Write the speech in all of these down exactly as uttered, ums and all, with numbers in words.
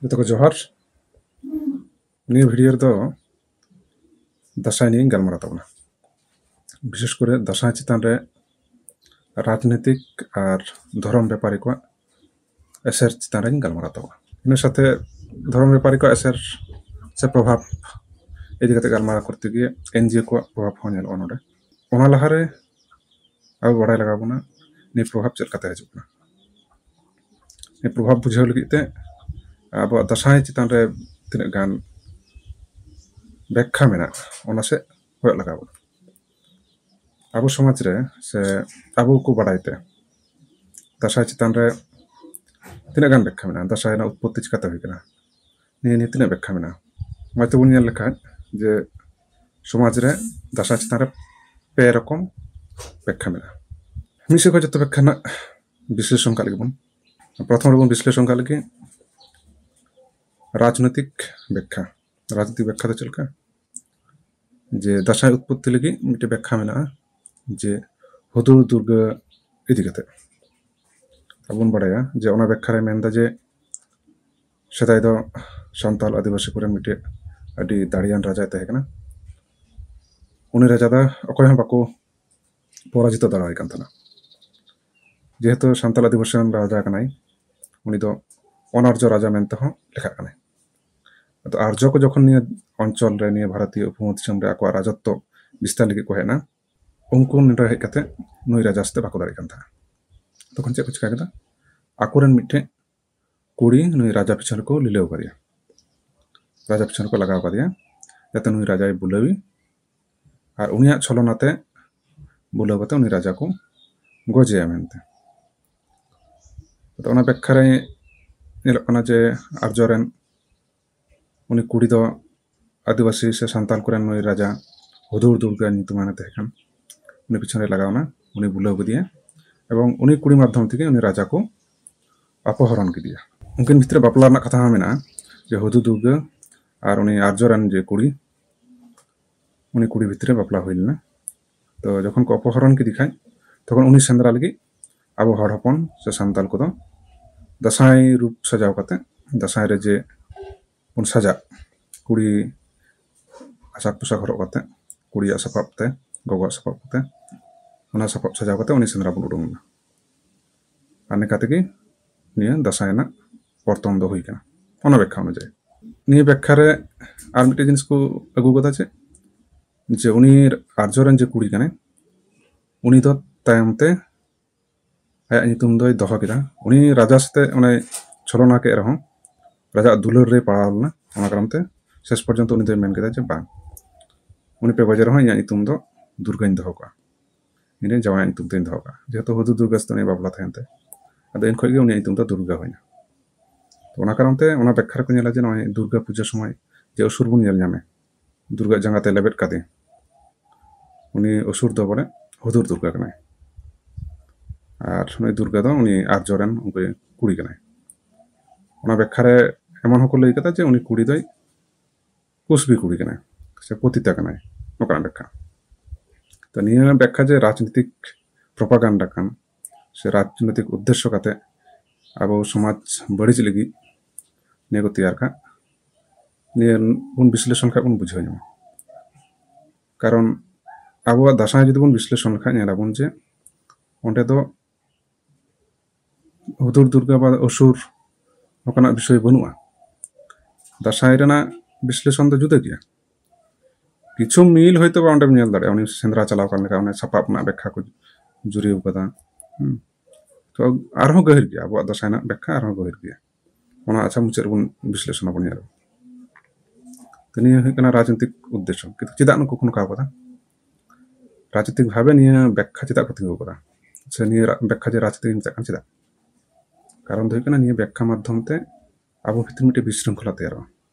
ᱡᱚᱛᱚ ᱠᱚ ᱡᱚᱦᱟᱨ᱾ ᱱᱤᱭᱟᱹ ᱵᱷᱤᱰᱤᱭᱳ ᱨᱮᱫᱚ ᱫᱟᱸᱥᱟᱭ ᱱᱤᱭᱮᱧ ᱜᱟᱞᱢᱟᱨᱟᱣ ᱛᱟᱵᱚᱱᱟ᱾ ᱵᱤᱥᱮᱥ ᱠᱚᱨᱮ ᱫᱟᱸᱥᱟᱭ ᱪᱮᱛᱟᱱ ᱨᱮ ᱨᱟᱡᱽᱱᱤᱛᱤᱠ ᱟᱨ ᱫᱷᱚᱨᱚᱢ ᱵᱮᱯᱟᱨᱤ ᱠᱚᱣᱟᱜ ᱮᱥᱮᱨ ᱪᱮᱛᱟᱱ ᱨᱮᱧ ᱜᱟᱞᱢᱟᱨᱟᱣ ᱛᱟᱵᱚᱱᱟ᱾ ᱤᱱᱟᱹ ᱥᱟᱶᱛᱮ ᱫᱷᱚᱨᱚᱢ ᱵᱮᱯᱟᱨᱤ ᱠᱚᱣᱟᱜ ᱮᱥᱮᱨ ᱥᱮ ᱯᱨᱚᱵᱷᱟᱵᱽ ᱤᱫᱤ ᱠᱟᱛᱮ ᱜᱟᱞᱢᱟᱨᱟᱣ ᱠᱚᱨᱛᱮ ᱜᱤᱭᱮ ᱮᱱᱡᱤᱳ ᱠᱚᱣᱟᱜ ᱯᱨᱚᱵᱷᱟᱵᱽ ᱦᱚᱸ ᱧᱮᱞᱚᱜᱼᱟ ᱱᱚᱰᱮ᱾ ᱚᱱᱟ ᱞᱟᱦᱟᱨᱮ ᱟᱵᱚ ᱵᱟᱲᱟᱭ ᱞᱟᱜᱟᱣ ᱵᱚᱱᱟ ᱱᱤᱭᱟᱹ ᱯᱨᱚᱵᱷᱟᱵᱽ ᱪᱮᱫ ᱞᱮᱠᱟᱛᱮ ᱦᱤᱡᱩᱜ ᱠᱟᱱᱟ᱾ ᱱᱤᱭᱟᱹ ᱯᱨᱚᱵᱷᱟᱵᱽ ᱵᱩᱡᱷᱟᱹᱣ ᱞᱟᱹᱜᱤᱫ ᱛᱮ ᱟᱵᱚᱣᱟᱜ ᱫᱟᱸᱥᱟᱭ ᱪᱮᱛᱟᱱ ᱨᱮ ᱛᱤᱱᱟᱹᱜ ᱜᱟᱱ ᱵᱮᱠᱠᱷᱟ ᱢᱮᱱᱟᱜᱼᱟ, ᱚᱱᱟ ᱥᱮᱫ ᱠᱚᱭᱚᱜ ᱞᱟᱜᱟᱣ ᱵᱚᱱᱟ᱾ ᱟᱵᱚ ᱥᱚᱢᱟᱡᱽ ᱨᱮ ᱥᱮ ᱟᱵᱚ ᱠᱚ ᱵᱟᱲᱟᱭ ᱛᱮ ᱫᱟᱸᱥᱟᱭ ᱪᱮᱛᱟᱱ ᱨᱮ ᱛᱤᱱᱟᱹᱜ ᱜᱟᱱ ᱵᱮᱠᱠᱷᱟ ᱢᱮᱱᱟᱜᱼᱟ, ᱫᱟᱸᱥᱟᱭ ᱨᱮᱱᱟᱜ ᱩᱛᱯᱚᱛᱛᱤ ᱪᱤᱠᱟᱹᱛᱮ ᱦᱩᱭ ᱠᱟᱱᱟ, ᱱᱤᱭᱟᱹ ᱱᱤᱭᱮ ᱛᱤᱱᱟᱹᱜ ᱵᱮᱠᱠᱷᱟ ᱢᱮᱱᱟᱜᱼᱟ᱾ ᱢᱟ ᱛᱮᱵᱚᱱ ᱧᱮᱞ ᱞᱮᱠᱷᱟᱡ ᱡᱮ ᱥᱚᱢᱟᱡᱽ ᱨᱮ ᱫᱟᱸᱥᱟᱭ ᱪᱮᱛᱟᱱ ᱨᱮ ᱯᱮ ᱨᱚᱠᱚᱢ ᱵᱮᱠᱠᱷᱟ ᱢᱮᱱᱟᱜᱼᱟ᱾ ᱢᱤᱫ ᱥᱮᱫ ᱠᱷᱚᱱ ᱡᱚᱛᱚ ᱵᱮᱠᱠᱷᱟ ᱨᱮᱱᱟᱜ ᱵᱤᱥᱞᱮᱥᱚᱱ ᱠᱟᱜ ᱞᱮᱜᱮ ᱵᱚᱱ᱾ ᱯᱨᱚᱛᱷᱚᱢ ᱨᱮᱵᱚᱱ ᱵᱤᱥᱞᱮᱥᱚᱱ ᱠᱟᱜ ᱞᱮᱜᱮ ᱨᱟᱡᱽᱱᱳᱭᱛᱤᱠ ᱵᱮᱠᱠᱷᱟ᱾ ᱨᱟᱡᱽᱱᱳᱭᱛᱤᱠ ᱵᱮᱠᱠᱷᱟ ᱫᱚ ᱪᱮᱫ ᱞᱮᱠᱟ? ᱡᱮ ᱫᱟᱸᱥᱟᱭ ᱩᱛᱯᱚᱛᱛᱤ ᱞᱟᱹᱜᱤᱫ ᱢᱤᱫᱴᱮᱡ ᱵᱮᱠᱠᱷᱟ ᱢᱮᱱᱟᱜᱼᱟ, ᱡᱮ ᱦᱩᱫᱩᱲ ᱫᱩᱨᱜᱟᱹ ᱤᱫᱤ ᱠᱟᱛᱮ᱾ ᱟᱵᱚ ᱵᱚᱱ ᱵᱟᱲᱟᱭᱟ ᱡᱮ ᱚᱱᱟ ᱵᱮᱠᱠᱷᱟ ᱨᱮ ᱢᱮᱱᱫᱟ ᱡᱮ ᱥᱮᱫᱟᱭ ᱫᱚ ᱥᱟᱱᱛᱟᱞ ᱟᱹᱫᱤᱵᱟᱹᱥᱤ ᱠᱚᱨᱮᱱ ᱢᱤᱫᱴᱮᱡ ᱟᱹᱰᱤ ᱫᱟᱲᱮᱭᱟᱱ ᱨᱟᱡᱟᱭ ᱛᱟᱦᱮᱸ ᱠᱟᱱᱟ᱾ ᱩᱱᱤ ᱨᱟᱡᱟ ᱫᱚ ᱚᱠᱚᱭ ᱦᱚᱸ ᱵᱟᱠᱚ ᱯᱚᱨᱟᱡᱤᱛᱚ ᱫᱟᱲᱮᱭᱟᱭ ᱠᱟᱱ ᱛᱟᱦᱮᱱᱟ᱾ ᱡᱮᱦᱮᱛᱩ ᱥᱟᱱᱛᱟᱞ ᱟᱹᱫᱤᱵᱟᱹᱥᱤ ᱨᱮᱱ ᱨᱟᱡᱟ ᱠᱟᱱᱟᱭ, ᱩᱱᱤ ᱫᱚ ᱚᱱᱟᱨᱡᱚ ᱨᱟᱡᱟ ᱢᱮᱱᱛᱮ ᱦᱚᱸ ᱞᱮᱠᱷᱟᱜ ᱠᱟᱱᱟᱭ᱾ ᱟᱫᱚ ᱟᱨᱡᱚ ᱠᱚ ᱡᱚᱠᱷᱚᱱ ᱱᱤᱭᱟᱹ ᱚᱧᱪᱚᱞ ᱨᱮ, ᱱᱤᱭᱟᱹ ᱵᱷᱟᱨᱚᱛᱤᱭᱚ ᱩᱯᱚᱢᱚᱦᱟᱫᱤᱥᱚᱢ ᱨᱮ ᱟᱠᱚᱣᱟᱜ ᱨᱟᱡᱚᱛᱛᱚ ᱵᱤᱥᱛᱟᱨ ᱞᱟᱹᱜᱤᱫ ᱠᱚ ᱦᱮᱡ ᱮᱱᱟ, ᱩᱱᱠᱩ ᱱᱚᱰᱮ ᱦᱮᱡ ᱠᱟᱛᱮ ᱱᱩᱭ ᱨᱟᱡᱟ ᱥᱟᱛᱮ ᱵᱟᱠᱚ ᱫᱟᱲᱮᱭᱟᱜ ᱠᱟᱱ ᱛᱟᱦᱮᱸᱫ᱾ ᱛᱚᱠᱷᱚᱱ ᱪᱮᱫ ᱠᱚ ᱪᱤᱠᱟ ᱠᱮᱫᱟ? ᱟᱠᱚᱨᱮᱱ ᱢᱤᱫᱴᱮᱡ ᱠᱩᱲᱤ ᱱᱩᱭ ᱨᱟᱡᱟ ᱯᱤᱪᱷᱚᱱ ᱨᱮᱠᱚ ᱞᱤᱞᱟᱹᱣ ᱠᱟᱫᱮᱭᱟ, ᱨᱟᱡᱟ ᱯᱤᱪᱷᱚᱱ ᱨᱮᱠᱚ ᱞᱟᱜᱟᱣ ᱠᱟᱫᱮᱭᱟ, ᱡᱟᱛᱮ ᱱᱩᱭ ᱨᱟᱡᱟᱭ ᱵᱩᱞᱟᱹᱣᱤ ᱟᱨ ᱩᱱᱤᱭᱟᱜ ᱪᱷᱚᱞᱚᱱᱟᱛᱮ ᱵᱩᱞᱟᱹᱣ ᱠᱟᱛᱮ ᱩᱱᱤ ᱨᱟᱡᱟ ᱠᱚ ᱜᱚᱡᱮᱭᱟ ᱢᱮᱱᱛᱮ᱾ ᱛᱚ, ᱚᱱᱟ ᱵᱮᱠᱠᱷᱟ ᱨᱮ ᱧᱮᱞᱚᱜ ᱠᱟᱱᱟ ᱡᱮ ᱟᱨᱡᱚ ᱨᱮᱱ ᱩᱱᱤ ᱠᱩᱲᱤ ᱫᱚ ᱟᱹᱫᱤᱵᱟᱹᱥᱤ ᱥᱮ ᱥᱟᱱᱛᱟᱞ ᱠᱚᱨᱮᱱ ᱱᱩᱭ ᱨᱟᱡᱟ ᱦᱩᱫᱩᱲ ᱫᱩᱨᱜᱟᱹ ᱧᱩᱛᱩᱢᱟᱱᱮ ᱛᱟᱦᱮᱸ ᱠᱟᱱ, ᱩᱱᱤ ᱯᱤᱪᱷᱚᱱ ᱨᱮ ᱞᱟᱜᱟᱣ ᱮᱱᱟ, ᱩᱱᱤ ᱵᱩᱞᱟᱹᱣ ᱠᱮᱫᱮᱭᱟ ᱮᱵᱚᱝ ᱩᱱᱤ ᱠᱩᱲᱤ ᱢᱟᱫᱽᱫᱷᱚᱢ ᱛᱮᱜᱮ ᱩᱱᱤ ᱨᱟᱡᱟ ᱠᱚ ᱚᱯᱚᱦᱚᱨᱚᱱ ᱠᱮᱫᱮᱭᱟ᱾ ᱩᱱᱠᱤᱱ ᱵᱷᱤᱛᱨᱤ ᱨᱮ ᱵᱟᱯᱞᱟ ᱨᱮᱱᱟᱜ ᱠᱟᱛᱷᱟ ᱦᱚᱸ ᱢᱮᱱᱟᱜᱼᱟ ᱡᱮ ᱦᱩᱫᱩᱲ ᱫᱩᱨᱜᱟᱹ ᱟᱨ ᱩᱱᱤ ᱟᱨᱡᱚ ᱨᱮᱱ ᱡᱮ ᱠᱩᱲᱤ, ᱩᱱᱤ ᱠᱩᱲᱤ ᱵᱷᱤᱛᱨᱤ ᱨᱮ ᱵᱟᱯᱞᱟ ᱦᱩᱭ ᱞᱮᱱᱟ᱾ ᱛᱚ ᱡᱚᱠᱷᱚᱱ ᱠᱚ ᱚᱯᱚᱦᱚᱨᱚᱱ ᱠᱮᱫᱮ ᱠᱷᱟᱡ, ᱛᱚᱠᱷᱚᱱ ᱩᱱᱤ ᱥᱮᱸᱫᱽᱨᱟ ᱞᱟᱹᱜᱤᱫ ᱟᱵᱚ ᱦᱚᱲ ᱦᱚᱯᱚᱱ ᱥᱮ ᱥᱟᱱᱛᱟᱞ ᱠᱚᱫᱚ ᱫᱟᱸᱥᱟᱭ ᱨᱩᱯ ᱥᱟᱡᱟᱣ ᱠᱟᱛᱮ ᱫᱟᱸᱥᱟᱭ ᱨᱮ ᱡᱮ ᱵᱚᱱ ᱥᱟᱡᱟᱜ, ᱠᱩᱲᱤ ᱟᱥᱟᱠ ᱯᱳᱥᱟᱠ ᱦᱚᱨᱚᱜ ᱠᱟᱛᱮ, ᱠᱩᱲᱤᱭᱟᱜ ᱥᱟᱯᱟᱵ ᱛᱮ, ᱜᱚᱜᱚᱣᱟᱜ ᱥᱟᱯᱟᱵ ᱠᱚᱛᱮ, ᱚᱱᱟ ᱥᱟᱯᱟᱵ ᱥᱟᱡᱟᱣ ᱠᱟᱛᱮ ᱩᱱᱤ ᱥᱮᱸᱫᱽᱨᱟ ᱵᱚᱱ ᱩᱰᱩᱝ ᱮᱱᱟ᱾ ᱟᱨ ᱱᱤᱝᱠᱟ ᱛᱮᱜᱮ ᱱᱤᱭᱟᱹ ᱫᱟᱸᱥᱟᱭ ᱨᱮᱱᱟᱜ ᱯᱚᱨᱛᱚᱱ ᱫᱚ ᱦᱩᱭ ᱠᱟᱱᱟ, ᱚᱱᱟ ᱵᱮᱠᱠᱷᱟ ᱚᱱᱩᱡᱟᱭᱤ᱾ ᱱᱤᱭᱟᱹ ᱵᱮᱠᱠᱷᱟ ᱨᱮ ᱟᱨ ᱢᱤᱫᱴᱮᱡ ᱡᱤᱱᱤᱥ ᱠᱚ ᱟᱹᱜᱩ ᱠᱟᱫᱟ, ᱪᱮᱫ ᱡᱮ ᱩᱱᱤ ᱟᱨᱡᱚ ᱨᱮᱱ ᱡᱮ ᱠᱩᱲᱤ ᱠᱟᱱᱟᱭ, ᱩᱱᱤ ᱫᱚ ᱛᱟᱭᱚᱢ ᱛᱮ ᱟᱭᱟᱜ ᱧᱩᱛᱩᱢ ᱫᱚᱭ ᱫᱚᱦᱚ ᱠᱮᱫᱟ᱾ ᱩᱱᱤ ᱨᱟᱡᱟ ᱥᱟᱛᱮ ᱚᱱᱮ ᱪᱷᱚᱞᱚᱱᱟ ᱠᱮᱫ ᱨᱮᱦᱚᱸ, ᱨᱟᱡᱟᱣᱟᱜ ᱫᱩᱞᱟᱹᱲ ᱨᱮ ᱯᱟᱲᱟᱣ ᱞᱮᱱᱟ, ᱚᱱᱟ ᱠᱟᱨᱚᱱ ᱛᱮ ᱥᱮᱥ ᱯᱚᱨᱡᱚᱱᱛᱚ ᱩᱱᱤ ᱫᱚᱭ ᱢᱮᱱ ᱠᱮᱫᱟ ᱡᱮ, "ᱵᱟᱝ, ᱩᱱᱤ ᱯᱮ ᱜᱚᱡᱮ ᱨᱮᱦᱚᱸ ᱤᱧᱟᱹᱜ ᱧᱩᱛᱩᱢ ᱫᱚ ᱫᱩᱨᱜᱟᱧ ᱫᱚᱦᱚ ᱠᱟᱜᱼᱟ, ᱤᱧ ᱨᱮᱱ ᱡᱟᱶᱟᱭᱟᱜ ᱧᱩᱛᱩᱢ ᱛᱮᱧ ᱫᱚᱦᱚ ᱠᱟᱜᱼᱟ", ᱡᱮᱦᱮᱛᱩ ᱦᱩᱫᱩᱲ ᱫᱩᱨᱜᱟ ᱥᱟᱛᱮ ᱩᱱᱤᱭᱟᱜ ᱵᱟᱯᱞᱟ ᱛᱟᱦᱮᱱ ᱛᱟᱭ᱾ ᱟᱫᱚ ᱮᱱ ᱠᱷᱚᱡ ᱜᱮ ᱩᱱᱤᱭᱟᱜ ᱧᱩᱛᱩᱢ ᱫᱚ ᱫᱩᱨᱜᱟ ᱦᱩᱭᱱᱟ᱾ ᱛᱚ ᱚᱱᱟ ᱠᱟᱨᱚᱱ ᱛᱮ ᱚᱱᱟ ᱵᱮᱠᱠᱷᱟ ᱨᱮᱠᱚ ᱧᱮᱞᱟ ᱡᱮ ᱱᱚᱜᱼᱚᱭ ᱫᱩᱨᱜᱟ ᱯᱩᱡᱟᱹ ᱥᱚᱢᱚᱭ ᱡᱮ ᱚᱥᱩᱨ ᱵᱚᱱ ᱧᱮᱞ ᱧᱟᱢᱮ, ᱫᱩᱨᱜᱟ ᱡᱟᱸᱜᱟ ᱛᱮ ᱞᱮᱵᱮᱫ ᱠᱟᱫᱮ, ᱩᱱᱤ ᱚᱥᱩᱨ ᱫᱚ ᱵᱚᱞᱮ ᱦᱩᱫᱩᱲ ᱫᱩᱨᱜᱟ ᱠᱟᱱᱟᱭ᱾ ᱟᱨ ᱱᱩᱭ ᱫᱩᱨᱜᱟ ᱫᱚ ᱩᱱᱤ ᱟᱨᱡᱚ ᱨᱮᱱ ᱩᱱᱠᱩ ᱠᱩᱲᱤ ᱠᱟᱱᱟᱭ᱾ ᱚᱱᱟ ᱵᱮᱠᱠᱷᱟ ᱨᱮ ᱮᱢᱚᱱ ᱦᱚᱸᱠᱚ ᱞᱟᱹᱭ ᱠᱟᱫᱟ ᱡᱮ ᱩᱱᱤ ᱠᱩᱲᱤ ᱫᱚᱭ ᱠᱩᱥᱵᱤ ᱠᱩᱲᱤ ᱠᱟᱱᱟᱭ ᱥᱮ ᱯᱚᱛᱤᱛᱟ ᱠᱟᱱᱟᱭ, ᱱᱚᱝᱠᱟᱱᱟᱜ ᱵᱮᱠᱠᱷᱟ᱾ ᱛᱚ ᱱᱤᱭᱟᱹ ᱵᱮᱠᱠᱷᱟ ᱡᱮ ᱨᱟᱡᱽᱱᱤᱛᱤᱠ ᱯᱨᱚᱯᱟᱜᱟᱱᱰᱟ ᱠᱟᱱ ᱥᱮ ᱨᱟᱡᱽᱱᱤᱛᱤᱠ ᱩᱫᱽᱫᱮᱥᱥᱚ ᱠᱟᱛᱮ ᱟᱵᱚ ᱥᱚᱢᱟᱡᱽ ᱵᱟᱹᱲᱤᱡ ᱞᱟᱹᱜᱤᱫ ᱱᱤᱭᱟᱹ ᱠᱚ ᱛᱮᱭᱟᱨ ᱠᱟᱜ, ᱱᱤᱭᱟᱹ ᱵᱚᱱ ᱵᱤᱥᱞᱮᱥᱚᱱ ᱠᱷᱟᱡ ᱵᱚᱱ ᱵᱩᱡᱷᱟᱹᱣ ᱧᱟᱢᱟ᱾ ᱠᱟᱨᱚᱱ ᱟᱵᱚᱣᱟᱜ ᱫᱟᱸᱥᱟᱭ ᱡᱩᱫᱤ ᱵᱚᱱ ᱵᱤᱥᱞᱮᱥᱚᱱ ᱞᱮᱠᱷᱟᱡ ᱧᱮᱞᱟᱵᱚᱱ ᱡᱮ ᱚᱸᱰᱮ ᱫᱚ ᱦᱩᱫᱩᱲ ᱫᱩᱨᱜᱟ ᱵᱟ ᱚᱥᱩᱨ ᱱᱚᱝᱠᱟᱱᱟᱜ ᱵᱤᱥᱚᱭ ᱵᱟᱹᱱᱩᱜᱼᱟ᱾ ᱫᱟᱸᱥᱟᱭ ᱨᱮᱱᱟᱜ ᱵᱤᱥᱞᱮᱥᱚᱱ ᱫᱚ ᱡᱩᱫᱟᱹ ᱜᱮᱭᱟ᱾ ᱠᱤᱪᱷᱩ ᱢᱤᱞ ᱦᱚᱭᱛᱳ ᱵᱟ ᱚᱸᱰᱮᱢ ᱧᱮᱞ ᱫᱟᱲᱮᱭᱟᱜᱼᱟ, ᱩᱱᱤ ᱥᱮᱸᱫᱽᱨᱟ ᱪᱟᱞᱟᱣ ᱠᱟᱱ ᱞᱮᱠᱟ, ᱚᱱᱮ ᱥᱟᱯᱟᱵ ᱨᱮᱱᱟᱜ ᱵᱮᱠᱠᱷᱟ ᱠᱚ ᱡᱩᱨᱤ ᱟᱠᱟᱫᱟ᱾ ᱦᱩᱸ᱾ ᱛᱚ ᱟᱨᱦᱚᱸ ᱜᱟᱹᱦᱤᱨ ᱜᱮᱭᱟ, ᱟᱵᱚᱣᱟᱜ ᱫᱟᱸᱥᱟᱭ ᱨᱮᱱᱟᱜ ᱵᱮᱠᱠᱷᱟ ᱟᱨᱦᱚᱸ ᱜᱟᱹᱦᱤᱨ ᱜᱮᱭᱟ᱾ ᱚᱱᱟ ᱟᱪᱪᱷᱟ ᱢᱩᱪᱟᱹᱫ ᱨᱮᱵᱚᱱ ᱵᱤᱥᱞᱮᱥᱚᱱ ᱟᱵᱚᱱ ᱧᱮᱞᱟ᱾ ᱛᱚ ᱱᱤᱭᱟᱹ ᱦᱩᱭᱩᱜ ᱠᱟᱱᱟ ᱨᱟᱡᱽᱱᱤᱛᱤᱠ ᱩᱫᱽᱫᱮᱥᱥᱚ, ᱠᱤᱱᱛᱩ ᱪᱮᱫᱟᱜ ᱱᱩᱠᱩ ᱠᱚ ᱱᱚᱝᱠᱟ ᱠᱟᱫᱟ? ᱨᱟᱡᱽᱱᱤᱛᱤᱠ ᱵᱷᱟᱵᱮ ᱱᱤᱭᱟᱹ ᱵᱮᱠᱠᱷᱟ ᱪᱮᱫᱟᱜ ᱠᱚ ᱛᱤᱸᱜᱩ ᱠᱟᱫᱟ, ᱥᱮ ᱱᱤᱭᱟᱹ ᱨᱟ-, ᱵᱮᱠᱠᱷᱟ ᱡᱮ ᱨᱟᱡᱽᱱᱤᱛᱤᱠ ᱢᱮᱛᱟᱜ ᱠᱟᱱᱟ ᱪᱮᱫᱟᱜ? ᱠᱟᱨᱚᱱ ᱫᱚ ᱦᱩᱭᱩᱜ ᱠᱟᱱᱟ ᱱᱤᱭᱟᱹ ᱵᱮᱠᱠᱷᱟ ᱢᱟᱫᱽᱫᱷᱚᱢ ᱛᱮ ᱟᱵᱚ ᱵᱷᱤᱛᱨᱤ ᱢᱤᱫᱴᱮᱱ ᱵᱤᱥᱨᱤᱝᱠᱷᱚᱞᱟ ᱛᱮᱭᱟᱨᱚᱜᱼᱟ᱾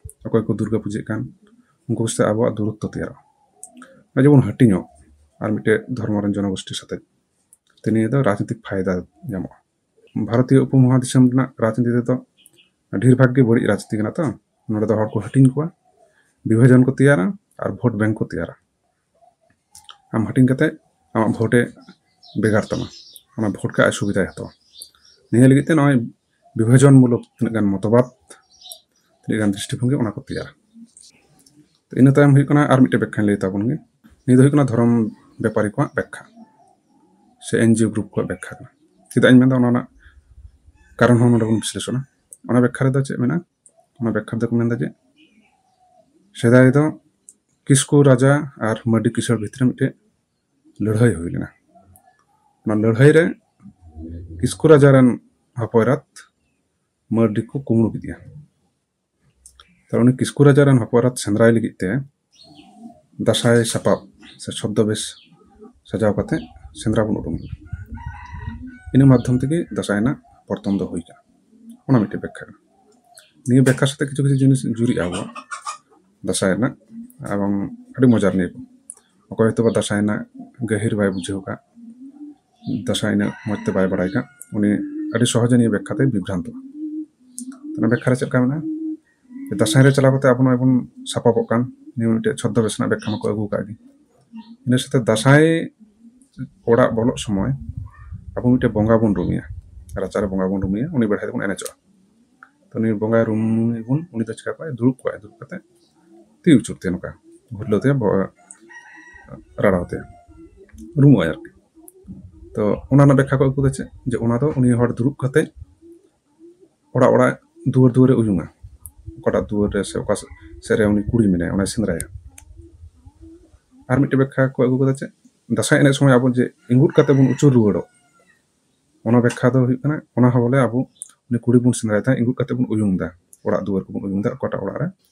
ᱚᱠᱚᱭ ᱠᱚ ᱫᱩᱨᱜᱟ ᱯᱩᱡᱟᱹᱜ ᱠᱟᱱ ᱩᱱᱠᱩ ᱥᱟᱛᱮ ᱟᱵᱚᱣᱟᱜ ᱫᱩᱨᱚᱛᱛᱚ ᱛᱮᱭᱟᱨᱚᱜᱼᱟ᱾ ᱱᱚᱜᱼᱚᱭ ᱡᱮᱵᱚᱱ ᱦᱟᱹᱴᱤᱧᱚᱜ ᱟᱨ ᱢᱤᱫᱴᱮᱡ ᱫᱷᱚᱨᱢᱚ ᱨᱮᱱ ᱡᱚᱱᱚᱜᱳᱥᱴᱤ ᱥᱟᱛᱮ, ᱛᱮ ᱱᱤᱭᱟᱹ ᱫᱚ ᱨᱟᱡᱽᱱᱤᱛᱤᱠ ᱯᱷᱟᱭᱫᱟ ᱧᱟᱢᱚᱜᱼᱟ᱾ ᱵᱷᱟᱨᱚᱛᱤᱭᱚ ᱩᱯᱚᱢᱚᱦᱟᱫᱤᱥᱚᱢ ᱨᱮᱱᱟᱜ ᱨᱟᱡᱽᱱᱤᱛᱤ ᱫᱚ ᱰᱷᱮᱨ ᱵᱷᱟᱜᱽ ᱜᱮ ᱵᱟᱹᱲᱤᱡ ᱨᱟᱡᱽᱱᱤᱛᱤ ᱠᱟᱱᱟ᱾ ᱛᱚ ᱱᱚᱰᱮ ᱫᱚ ᱦᱚᱲ ᱠᱚ ᱦᱟᱹᱴᱤᱧ ᱠᱚᱣᱟ, ᱵᱤᱵᱷᱟᱡᱚᱱ ᱠᱚ ᱛᱮᱭᱟᱨᱟ ᱟᱨ ᱵᱷᱳᱴ ᱵᱮᱝᱠ ᱠᱚ ᱛᱮᱭᱟᱨᱟ᱾ ᱟᱢ ᱦᱟᱹᱴᱤᱧ ᱠᱟᱛᱮ ᱟᱢᱟᱜ ᱵᱷᱳᱴ ᱮ ᱵᱷᱮᱜᱟᱨ ᱛᱟᱢᱟ, ᱚᱱᱟ ᱵᱷᱳᱴ ᱠᱷᱚᱡ ᱟᱡ ᱥᱩᱵᱤᱫᱷᱟᱭ ᱦᱟᱛᱟᱣᱟ᱾ ᱱᱤᱭᱟᱹ ᱞᱟᱹᱜᱤᱫ ᱛᱮ ᱱᱚᱜᱼᱚᱭ ᱵᱤᱵᱷᱟᱡᱚᱱ ᱢᱩᱞᱚᱠ ᱛᱤᱱᱟᱹᱜ ᱜᱟᱱ ᱢᱚᱛᱚᱵᱟᱫ ᱛᱤᱱᱟᱹᱜ ᱜᱟᱱ ᱫᱨᱤᱥᱴᱤᱵᱷᱚᱝᱜᱤ, ᱚᱱᱟ ᱠᱚ ᱛᱮᱭᱟᱨᱟ᱾ ᱛᱚ, ᱤᱱᱟᱹ ᱛᱟᱭᱚᱢ ᱦᱩᱭᱩᱜ ᱠᱟᱱᱟ ᱟᱨ ᱢᱤᱫᱴᱮᱱ ᱵᱮᱠᱠᱷᱟᱧ ᱞᱟᱹᱭ ᱛᱟᱵᱚᱱ ᱜᱮ᱾ ᱱᱤᱭᱟᱹ ᱫᱚ ᱦᱩᱭᱩᱜ ᱠᱟᱱᱟ ᱫᱷᱚᱨᱚᱢ ᱵᱮᱯᱟᱨᱤ ᱠᱚᱣᱟᱜ ᱵᱮᱠᱠᱷᱟ ᱥᱮ ᱮᱱᱡᱤᱳ ᱜᱨᱩᱯ ᱠᱚᱣᱟᱜ ᱵᱮᱠᱠᱷᱟ ᱠᱟᱱᱟ᱾ ᱪᱮᱫᱟᱜ ᱤᱧ ᱢᱮᱱᱫᱟ, ᱚᱱᱟ ᱨᱮᱱᱟᱜ ᱠᱟᱨᱚᱱ ᱦᱚᱸ ᱱᱚᱰᱮ ᱵᱚᱱ ᱵᱤᱥᱞᱮᱥᱚᱱᱟ᱾ ᱚᱱᱟ ᱵᱮᱠᱠᱷᱟ ᱨᱮᱫᱚ ᱪᱮᱫ ᱢᱮᱱᱟᱜᱼᱟ? ᱚᱱᱟ ᱵᱮᱠᱠᱷᱟ ᱨᱮᱫᱚ ᱠᱚ ᱢᱮᱱᱫᱟ ᱡᱮ ᱥᱮᱫᱟᱭ ᱫᱚ ᱠᱤᱥᱠᱩ ᱨᱟᱡᱟ ᱟᱨ ᱢᱟᱹᱨᱰᱤ ᱠᱤᱥᱟᱹᱬ ᱵᱷᱤᱛᱨᱤ ᱨᱮ ᱢᱤᱫᱴᱮᱡ ᱞᱟᱹᱲᱦᱟᱹᱭ ᱦᱩᱭ ᱞᱮᱱᱟ᱾ ᱚᱱᱟ ᱞᱟᱹᱲᱦᱟᱹᱭ ᱨᱮ ᱠᱤᱥᱠᱩ ᱨᱟᱡᱟ ᱨᱮᱱ ᱦᱚᱯᱚᱱ ᱮᱨᱟᱛ ᱢᱟᱹᱨᱰᱤ ᱠᱚ ᱠᱩᱢᱵᱽᱲᱩ ᱠᱮᱫᱮᱭᱟ᱾ ᱛᱟᱦᱞᱮ ᱩᱱᱤ ᱠᱤᱥᱠᱩ ᱨᱟᱡᱟ ᱨᱮᱱ ᱦᱚᱯᱚᱱ ᱮᱨᱟᱛ ᱥᱮᱸᱫᱽᱨᱟᱭ ᱞᱟᱹᱜᱤᱫ ᱛᱮ ᱫᱟᱸᱥᱟᱭ ᱥᱟᱯᱟᱵ ᱥᱮ ᱪᱷᱚᱫᱽᱫᱚᱵᱮᱥ ᱥᱟᱡᱟᱣ ᱠᱟᱛᱮ ᱥᱮᱸᱫᱽᱨᱟ ᱵᱚᱱ ᱩᱰᱩᱝ ᱞᱮᱱᱟ᱾ ᱤᱱᱟᱹ ᱢᱟᱫᱽᱫᱷᱚᱢ ᱛᱮᱜᱮ ᱫᱟᱸᱥᱟᱭ ᱨᱮᱱᱟᱜ ᱯᱨᱚᱛᱚᱢ ᱫᱚ ᱦᱩᱭ ᱠᱟᱱᱟ᱾ ᱚᱱᱟ ᱢᱤᱫᱴᱮᱡ ᱵᱮᱠᱠᱷᱟ ᱠᱟᱱᱟ᱾ ᱱᱤᱭᱟᱹ ᱵᱮᱠᱠᱷᱟ ᱥᱟᱛᱮ ᱠᱤᱪᱷᱩ ᱠᱤᱪᱷᱩ ᱡᱤᱱᱤᱥ ᱡᱩᱨᱤᱜᱼᱟ ᱟᱵᱚᱣᱟᱜ ᱫᱟᱸᱥᱟᱭ ᱨᱮᱱᱟᱜ, ᱮᱵᱚᱝ ᱟᱹᱰᱤ ᱢᱚᱡᱟ ᱱᱤᱭᱟᱹ ᱠᱚ᱾ ᱚᱠᱚᱭ ᱦᱚᱭᱛᱳ ᱵᱟ ᱫᱟᱸᱥᱟᱭ ᱨᱮᱱᱟᱜ ᱜᱟᱹᱦᱤᱨ ᱵᱟᱭ ᱵᱩᱡᱷᱟᱹᱣ ᱠᱟᱜ, ᱫᱟᱸᱥᱟᱭ ᱤᱱᱟᱹᱜ ᱢᱚᱡᱽ ᱛᱮ ᱵᱟᱭ ᱵᱟᱲᱟᱭ ᱠᱟᱜ, ᱩᱱᱤ ᱟᱹᱰᱤ ᱥᱚᱦᱚᱡᱮ ᱱᱤᱭᱟᱹ ᱵᱮᱠᱠᱷᱟ ᱛᱮᱭ ᱵᱤᱵᱷᱨᱟᱱᱛᱚᱜᱼᱟ᱾ ᱚᱱᱟ ᱵᱮᱠᱠᱷᱟ ᱨᱮ ᱪᱮᱫ ᱞᱮᱠᱟ ᱢᱮᱱᱟᱜᱼᱟ? ᱫᱟᱸᱥᱟᱭ ᱨᱮ ᱪᱟᱞᱟᱣ ᱠᱟᱛᱮ ᱟᱵᱚ ᱱᱚᱜᱼᱚᱭ ᱵᱚᱱ ᱥᱟᱯᱟᱵᱚᱜ ᱠᱟᱱ, ᱱᱤᱭᱟᱹ ᱢᱤᱫᱴᱮᱡ ᱪᱷᱚᱫᱽᱫᱚᱵᱮᱥ ᱨᱮᱱᱟᱜ ᱵᱮᱠᱠᱷᱟ ᱢᱟᱠᱚ ᱟᱹᱜᱩ ᱟᱠᱟᱫ ᱜᱮ᱾ ᱤᱱᱟᱹ ᱥᱟᱛᱮ ᱫᱟᱸᱥᱟᱭ ᱚᱲᱟᱜ ᱵᱚᱞᱚᱜ ᱥᱚᱢᱚᱭ ᱟᱵᱚ ᱢᱤᱫᱴᱮᱡ ᱵᱚᱸᱜᱟ ᱵᱚᱱ ᱨᱩᱢᱮᱭᱟ, ᱨᱟᱪᱟᱨᱮ ᱵᱚᱸᱜᱟ ᱵᱚᱱ ᱨᱩᱢᱮᱭᱟ, ᱩᱱᱤ ᱵᱮᱲᱦᱟᱭ ᱛᱮᱵᱚᱱ ᱮᱱᱮᱡᱚᱜᱼᱟ᱾ ᱛᱚ ᱩᱱᱤ ᱵᱚᱸᱜᱟᱭ ᱨᱩᱢᱮᱭᱟᱵᱚᱱ, ᱩᱱᱤ ᱫᱚ ᱪᱤᱠᱟ ᱠᱚᱜᱼᱟᱭ? ᱫᱩᱲᱩᱵ ᱠᱚᱜᱼᱟᱭ, ᱫᱩᱲᱩᱵ ᱠᱟᱛᱮ ᱛᱤ ᱩᱪᱩᱨ ᱛᱮ ᱱᱚᱝᱠᱟ ᱜᱷᱩᱨᱞᱟᱹᱣ ᱛᱮ ᱵᱚᱦᱚᱜ ᱨᱟᱲᱟᱣ ᱛᱮ ᱨᱩᱢᱩᱜᱼᱟᱭ ᱟᱨᱠᱤ᱾ ᱛᱚ ᱚᱱᱟ ᱨᱮᱱᱟᱜ ᱵᱮᱠᱠᱷᱟ ᱠᱚ ᱟᱹᱜᱩ ᱠᱟᱫᱟ ᱪᱮᱫ? ᱡᱮ ᱚᱱᱟ ᱫᱚ ᱩᱱᱤ ᱦᱚᱲ ᱫᱩᱲᱩᱵ ᱠᱟᱛᱮ ᱚᱲᱟᱜ ᱚᱲᱟᱜ ᱫᱩᱣᱟᱹᱨ ᱫᱩᱣᱟᱹᱨᱮ ᱩᱭᱩᱝᱟ, ᱚᱠᱟᱴᱟᱜ ᱫᱩᱣᱟᱹᱨ ᱨᱮ ᱥᱮ ᱚᱠᱟ ᱥᱮᱫ ᱨᱮ ᱩᱱᱤ ᱠᱩᱲᱤ ᱢᱮᱱᱟᱭᱟ, ᱚᱱᱟᱭ ᱥᱮᱸᱫᱽᱨᱟᱭᱟ᱾ ᱟᱨ ᱢᱤᱫᱴᱮᱡ ᱵᱮᱠᱠᱷᱟ ᱠᱚ ᱟᱹᱜᱩ ᱠᱟᱫᱟ ᱪᱮᱫ? ᱫᱟᱸᱥᱟᱭ ᱮᱱᱮᱡ ᱥᱚᱢᱚᱭ ᱟᱵᱚ ᱡᱮ ᱤᱸᱜᱩᱫ ᱠᱟᱛᱮ ᱵᱚᱱ ᱩᱪᱩᱨ ᱨᱩᱣᱟᱹᱲᱚᱜ, ᱚᱱᱟ ᱵᱮᱠᱠᱷᱟ ᱫᱚ ᱦᱩᱭᱩᱜ ᱠᱟᱱᱟ, ᱚᱱᱟ ᱦᱚᱸ ᱵᱚᱞᱮ ᱟᱵᱚ ᱩᱱᱤ ᱠᱩᱲᱤ ᱵᱚᱱ ᱥᱮᱸᱫᱽᱨᱟᱭ ᱛᱟᱭ, ᱤᱸᱜᱩᱫ ᱠᱟᱛᱮ ᱵᱚᱱ ᱩᱭᱩᱝ ᱫᱟ, ᱚᱲᱟᱜ ᱫᱩᱣᱟᱹᱨ ᱠᱚᱵᱚᱱ ᱩᱭᱩᱝ ᱫᱟ, ᱚᱠᱟᱴᱟᱜ ᱚᱲᱟᱜ ᱨᱮ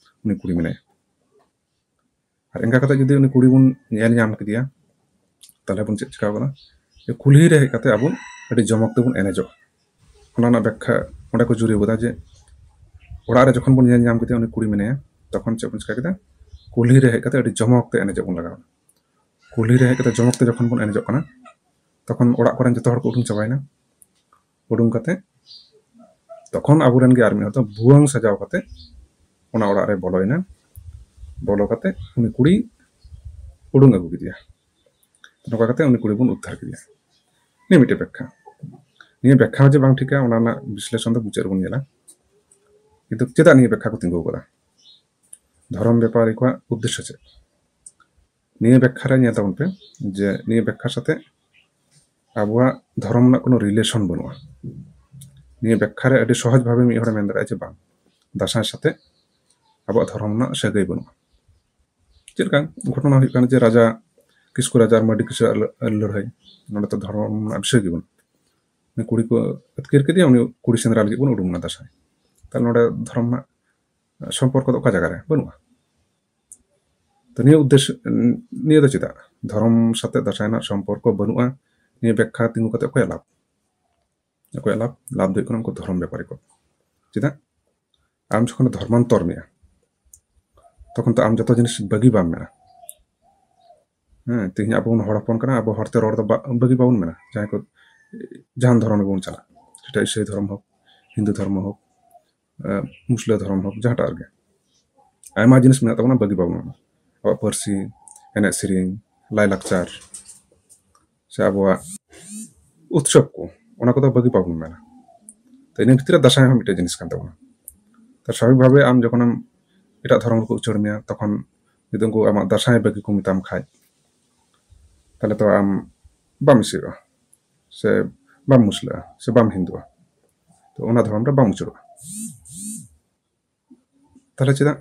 ᱩᱱᱤ ᱠᱩᱲᱤ ᱢᱮᱱᱟᱭᱟ᱾ ᱟᱨ ᱮᱱᱠᱟ ᱠᱟᱛᱮ ᱡᱩᱫᱤ ᱩᱱᱤ ᱠᱩᱲᱤ ᱵᱚᱱ ᱧᱮᱞ ᱧᱟᱢ ᱠᱮᱫᱮᱭᱟ, ᱛᱟᱦᱞᱮ ᱵᱚᱱ ᱪᱮᱫ ᱪᱤᱠᱟᱹ ᱠᱟᱱᱟ? ᱡᱮ ᱠᱩᱞᱦᱤ ᱨᱮ ᱦᱮᱡ ᱠᱟᱛᱮ ᱟᱵᱚ ᱟᱹᱰᱤ ᱡᱚᱢᱚᱠ ᱛᱮᱵᱚᱱ ᱮᱱᱮᱡᱚᱜᱼᱟ᱾ ᱚᱱᱟ ᱨᱮᱱᱟᱜ ᱵᱮᱠᱠᱷᱟ ᱚᱸᱰᱮ ᱠᱚ ᱡᱩᱨᱤ ᱠᱟᱫᱟ ᱡᱮ ᱚᱲᱟᱜ ᱨᱮ ᱡᱚᱠᱷᱚᱱ ᱵᱚᱱ ᱧᱮᱞ ᱧᱟᱢ ᱠᱮᱫᱮᱭᱟ ᱩᱱᱤ ᱠᱩᱲᱤ ᱢᱮᱱᱟᱭᱟ, ᱛᱚᱠᱷᱚᱱ ᱪᱮᱫ ᱵᱚᱱ ᱪᱤᱠᱟᱹ ᱠᱮᱫᱟ? ᱠᱩᱞᱦᱤ ᱨᱮ ᱦᱮᱡ ᱠᱟᱛᱮ ᱟᱹᱰᱤ ᱡᱚᱢᱚᱠ ᱛᱮ ᱮᱱᱮᱡᱚᱜ ᱵᱚᱱ ᱞᱟᱜᱟᱣ ᱮᱱᱟ᱾ ᱠᱩᱞᱦᱤ ᱨᱮ ᱦᱮᱡ ᱠᱟᱛᱮ ᱡᱚᱢᱚᱠ ᱛᱮ ᱡᱚᱠᱷᱚᱱ ᱵᱚᱱ ᱮᱱᱮᱡᱚᱜ ᱠᱟᱱᱟ, ᱛᱚᱠᱷᱚᱱ ᱚᱲᱟᱜ ᱠᱚᱨᱮᱱ ᱡᱚᱛᱚ ᱦᱚᱲ ᱠᱚ ᱩᱰᱩᱝ ᱪᱟᱵᱟᱭᱮᱱᱟ᱾ ᱩᱰᱩᱝ ᱠᱟᱛᱮ ᱛᱚᱠᱷᱚᱱ ᱟᱵᱚᱨᱮᱱ ᱜᱮ ᱟᱨ ᱢᱤᱫ ᱦᱚᱲ ᱫᱚ ᱵᱷᱩᱣᱟᱹᱝ ᱥᱟᱡᱟᱣ ᱠᱟᱛᱮ ᱚᱱᱟ ᱚᱲᱟᱜ ᱨᱮ ᱵᱚᱞᱚᱭᱮᱱᱟ᱾ ᱵᱚᱞᱚ ᱠᱟᱛᱮ ᱩᱱᱤ ᱠᱩᱲᱤ ᱩᱰᱩᱝ ᱟᱹᱜᱩ ᱠᱮᱫᱮᱭᱟ᱾ ᱱᱚᱝᱠᱟ ᱠᱟᱛᱮ ᱩᱱᱤ ᱠᱩᱲᱤ ᱵᱚᱱ ᱩᱫᱽᱫᱷᱟᱨ ᱠᱮᱫᱮᱭᱟ᱾ ᱱᱤᱭᱟᱹ ᱢᱤᱫᱴᱮᱡ ᱵᱮᱠᱠᱷᱟ᱾ ᱱᱤᱭᱟᱹ ᱵᱮᱠᱠᱷᱟ ᱦᱚᱸ ᱡᱮ ᱵᱟᱝ ᱴᱷᱤᱠᱟ, ᱚᱱᱟ ᱨᱮᱱᱟᱜ ᱵᱤᱥᱞᱮᱥᱚᱱ ᱫᱚ ᱢᱩᱪᱟᱹᱫ ᱨᱮᱵᱚᱱ ᱧᱮᱞᱟ᱾ ᱠᱤᱱᱛᱩ ᱪᱮᱫᱟᱜ ᱱᱤᱭᱟᱹ ᱵᱮᱠᱠᱷᱟ ᱠᱚ ᱛᱤᱸᱜᱩ ᱟᱠᱟᱫᱟ? ᱫᱷᱚᱨᱚᱢ ᱵᱮᱯᱟᱨᱤ ᱠᱚᱣᱟᱜ ᱩᱫᱽᱫᱮᱥᱥᱚ ᱪᱮᱫ? ᱱᱤᱭᱟᱹ ᱵᱮᱠᱠᱷᱟ ᱨᱮ ᱧᱮᱞ ᱛᱟᱵᱚᱱ ᱯᱮ ᱡᱮ ᱱᱤᱭᱟᱹ ᱵᱮᱠᱠᱷᱟ ᱥᱟᱛᱮ ᱟᱵᱚᱣᱟᱜ ᱫᱷᱚᱨᱚᱢ ᱨᱮᱱᱟᱜ ᱠᱳᱱᱳ ᱨᱤᱞᱮᱥᱚᱱ ᱵᱟᱹᱱᱩᱜᱼᱟ᱾ ᱱᱤᱭᱟᱹ ᱵᱮᱠᱠᱷᱟ ᱨᱮ ᱟᱹᱰᱤ ᱥᱚᱦᱚᱡᱽ ᱵᱷᱟᱵᱮ ᱢᱤᱫ ᱦᱚᱲᱮ ᱢᱮᱱ ᱫᱟᱲᱮᱭᱟᱜᱼᱟ ᱡᱮ ᱵᱟᱝ, ᱫᱟᱸᱥᱟᱭ ᱥᱟᱛᱮ ᱟᱵᱚᱣᱟᱜ ᱫᱷᱚᱨᱚᱢ ᱨᱮᱱᱟᱜ ᱥᱟᱹᱜᱟᱹᱭ ᱵᱟᱹᱱᱩᱜᱼᱟ᱾ ᱪᱮᱫ ᱞᱮᱠᱟ ᱜᱷᱚᱴᱚᱱᱟ ᱦᱩᱭᱩᱜ ᱠᱟᱱᱟ ᱡᱮ ᱨᱟᱡᱟ, ᱠᱤᱥᱠᱩ ᱨᱟᱡᱟ ᱟᱨ ᱢᱟᱹᱨᱰᱤ ᱠᱤᱥᱠᱩ ᱞᱟᱹᱲᱦᱟᱹᱭ, ᱱᱚᱰᱮ ᱛᱚ ᱫᱷᱚᱨᱚᱢ ᱨᱮᱱᱟᱜ ᱵᱤᱥᱚᱭ ᱜᱮ ᱵᱟᱹᱱᱩᱜᱼᱟ᱾ ᱩᱱᱤ ᱠᱩᱲᱤ ᱠᱚ ᱟᱹᱛᱠᱤᱨ ᱠᱮᱫᱮᱭᱟ, ᱩᱱᱤ ᱠᱩᱲᱤ ᱥᱮᱸᱫᱽᱨᱟ ᱞᱟᱹᱜᱤᱫ ᱵᱚᱱ ᱩᱰᱩᱝ ᱮᱱᱟ ᱫᱟᱸᱥᱟᱭ᱾ ᱛᱟᱦᱞᱮ ᱱᱚᱰᱮ ᱫᱷᱚᱨᱚᱢ ᱨᱮᱱᱟᱜ ᱥᱚᱢᱯᱚᱨᱠᱚ ᱫᱚ ᱚᱠᱟ ᱡᱟᱭᱜᱟ ᱨᱮ ᱵᱟᱹᱱᱩᱜᱼᱟ? ᱛᱚ ᱱᱤᱭᱟᱹ ᱩᱫᱽᱫᱮᱥ ᱱᱤᱭᱟᱹ ᱫᱚ ᱪᱮᱫᱟᱜ ᱫᱷᱚᱨᱚᱢ ᱥᱟᱛᱮ ᱫᱟᱸᱥᱟᱭ ᱨᱮᱱᱟᱜ ᱥᱚᱢᱯᱚᱨᱠᱚ ᱵᱟᱹᱱᱩᱜᱼᱟ? ᱱᱤᱭᱟᱹ ᱵᱮᱠᱠᱷᱟ ᱛᱤᱸᱜᱩ ᱠᱟᱛᱮ ᱚᱠᱚᱭᱟᱜ ᱞᱟᱵᱷ? ᱚᱠᱚᱭᱟᱜ ᱞᱟᱵᱷ? ᱞᱟᱵᱷ ᱫᱚ ᱦᱩᱭᱩᱜ ᱠᱟᱱᱟ ᱩᱱᱠᱩ ᱫᱷᱚᱨᱚᱢ ᱵᱮᱯᱟᱨᱤ ᱠᱚ᱾ ᱪᱮᱫᱟᱜ? ᱟᱢ ᱡᱚᱠᱷᱚᱱ ᱫᱷᱚᱨᱢᱟᱱᱛᱚᱨ ᱢᱮᱭᱟ, ᱛᱚᱠᱷᱚᱱ ᱛᱚ ᱟᱢ ᱡᱚᱛᱚ ᱡᱤᱱᱤᱥ ᱵᱟᱹᱜᱤ ᱵᱟᱢ ᱢᱮᱱᱟ᱾ ᱦᱮᱸ, ᱛᱮᱦᱮᱧ ᱟᱵᱚ ᱵᱚᱱ ᱦᱚᱲ ᱦᱚᱯᱚᱱ ᱠᱟᱱᱟ, ᱟᱵᱚ ᱦᱚᱲᱛᱮ ᱨᱚᱲ ᱫᱚ ᱵᱟ- ᱵᱟᱹᱜᱤ ᱵᱟᱵᱚᱱ ᱢᱮᱱᱟ᱾ ᱡᱟᱦᱟᱸᱭ ᱠᱚ ᱡᱟᱦᱟᱱ ᱫᱷᱚᱨᱚᱢ ᱨᱮᱵᱚᱱ ᱪᱟᱞᱟᱜ, ᱥᱮᱴᱟ ᱤᱥᱟᱹᱭ ᱫᱷᱚᱨᱚᱢ ᱦᱳᱠ, ᱦᱤᱱᱫᱩ ᱫᱷᱚᱨᱢᱚ ᱦᱳᱠ, ᱢᱩᱥᱞᱟᱹ ᱫᱷᱚᱨᱚᱢ ᱦᱳᱠ, ᱡᱟᱦᱟᱸᱴᱟᱜ ᱨᱮᱜᱮ ᱟᱭᱢᱟ ᱡᱤᱱᱤᱥ ᱢᱮᱱᱟᱜ ᱛᱟᱵᱚᱱᱟ ᱵᱟᱹᱜᱤ ᱵᱟᱵᱚᱱ ᱢᱮᱱᱟ᱾ ᱟᱵᱚᱣᱟᱜ ᱯᱟᱹᱨᱥᱤ, ᱮᱱᱮᱡ ᱥᱮᱨᱮᱧ, ᱞᱟᱭᱞᱟᱠᱪᱟᱨ, ᱥᱮ ᱟᱵᱚᱣᱟᱜ ᱩᱛᱥᱚᱵ ᱠᱚ, ᱚᱱᱟ ᱠᱚᱫᱚ ᱵᱟᱹᱜᱤ ᱵᱟᱵᱚᱱ ᱢᱮᱱᱟ᱾ ᱛᱚ ᱤᱱᱟᱹ ᱵᱷᱤᱛᱨᱤ ᱨᱮ ᱫᱟᱸᱥᱟᱭ ᱦᱚᱸ ᱢᱤᱫᱴᱮᱡ ᱡᱤᱱᱤᱥ ᱠᱟᱱ ᱛᱟᱵᱚᱱᱟ᱾ ᱛᱚ ᱥᱟᱵᱷᱟᱵᱤᱠ ᱵᱷᱟᱵᱮ ᱟᱢ ᱡᱚᱠᱷᱚᱱᱮᱢ ᱮᱴᱟᱜ ᱫᱷᱚᱨᱚᱢ ᱨᱮᱠᱚ ᱩᱪᱟᱹᱲ ᱢᱮᱭᱟ, ᱛᱚᱠᱷᱚᱱ ᱡᱩᱫᱤ ᱩᱱᱠᱩ ᱟᱢᱟᱜ ᱫᱟᱸᱥᱟᱭ ᱵᱟᱹᱜᱤ ᱠᱚ ᱢᱮᱛᱟᱢ ᱠᱷᱟᱡ, ᱛᱟᱦᱞᱮ ᱛᱚ ᱟᱢ ᱵᱟᱢ ᱤᱥᱟᱹᱭᱚᱜᱼᱟ, ᱥᱮ ᱵᱟᱢ ᱢᱩᱥᱞᱟᱹᱜᱼᱟ, ᱥᱮ ᱵᱟᱢ ᱦᱤᱱᱫᱩᱜᱼᱟ᱾ ᱛᱚ ᱚᱱᱟ ᱫᱷᱚᱨᱚᱢ ᱨᱮ ᱵᱟᱢ ᱩᱪᱟᱹᱲᱚᱜᱼᱟ᱾ ᱛᱟᱦᱞᱮ ᱪᱮᱫᱟᱜ?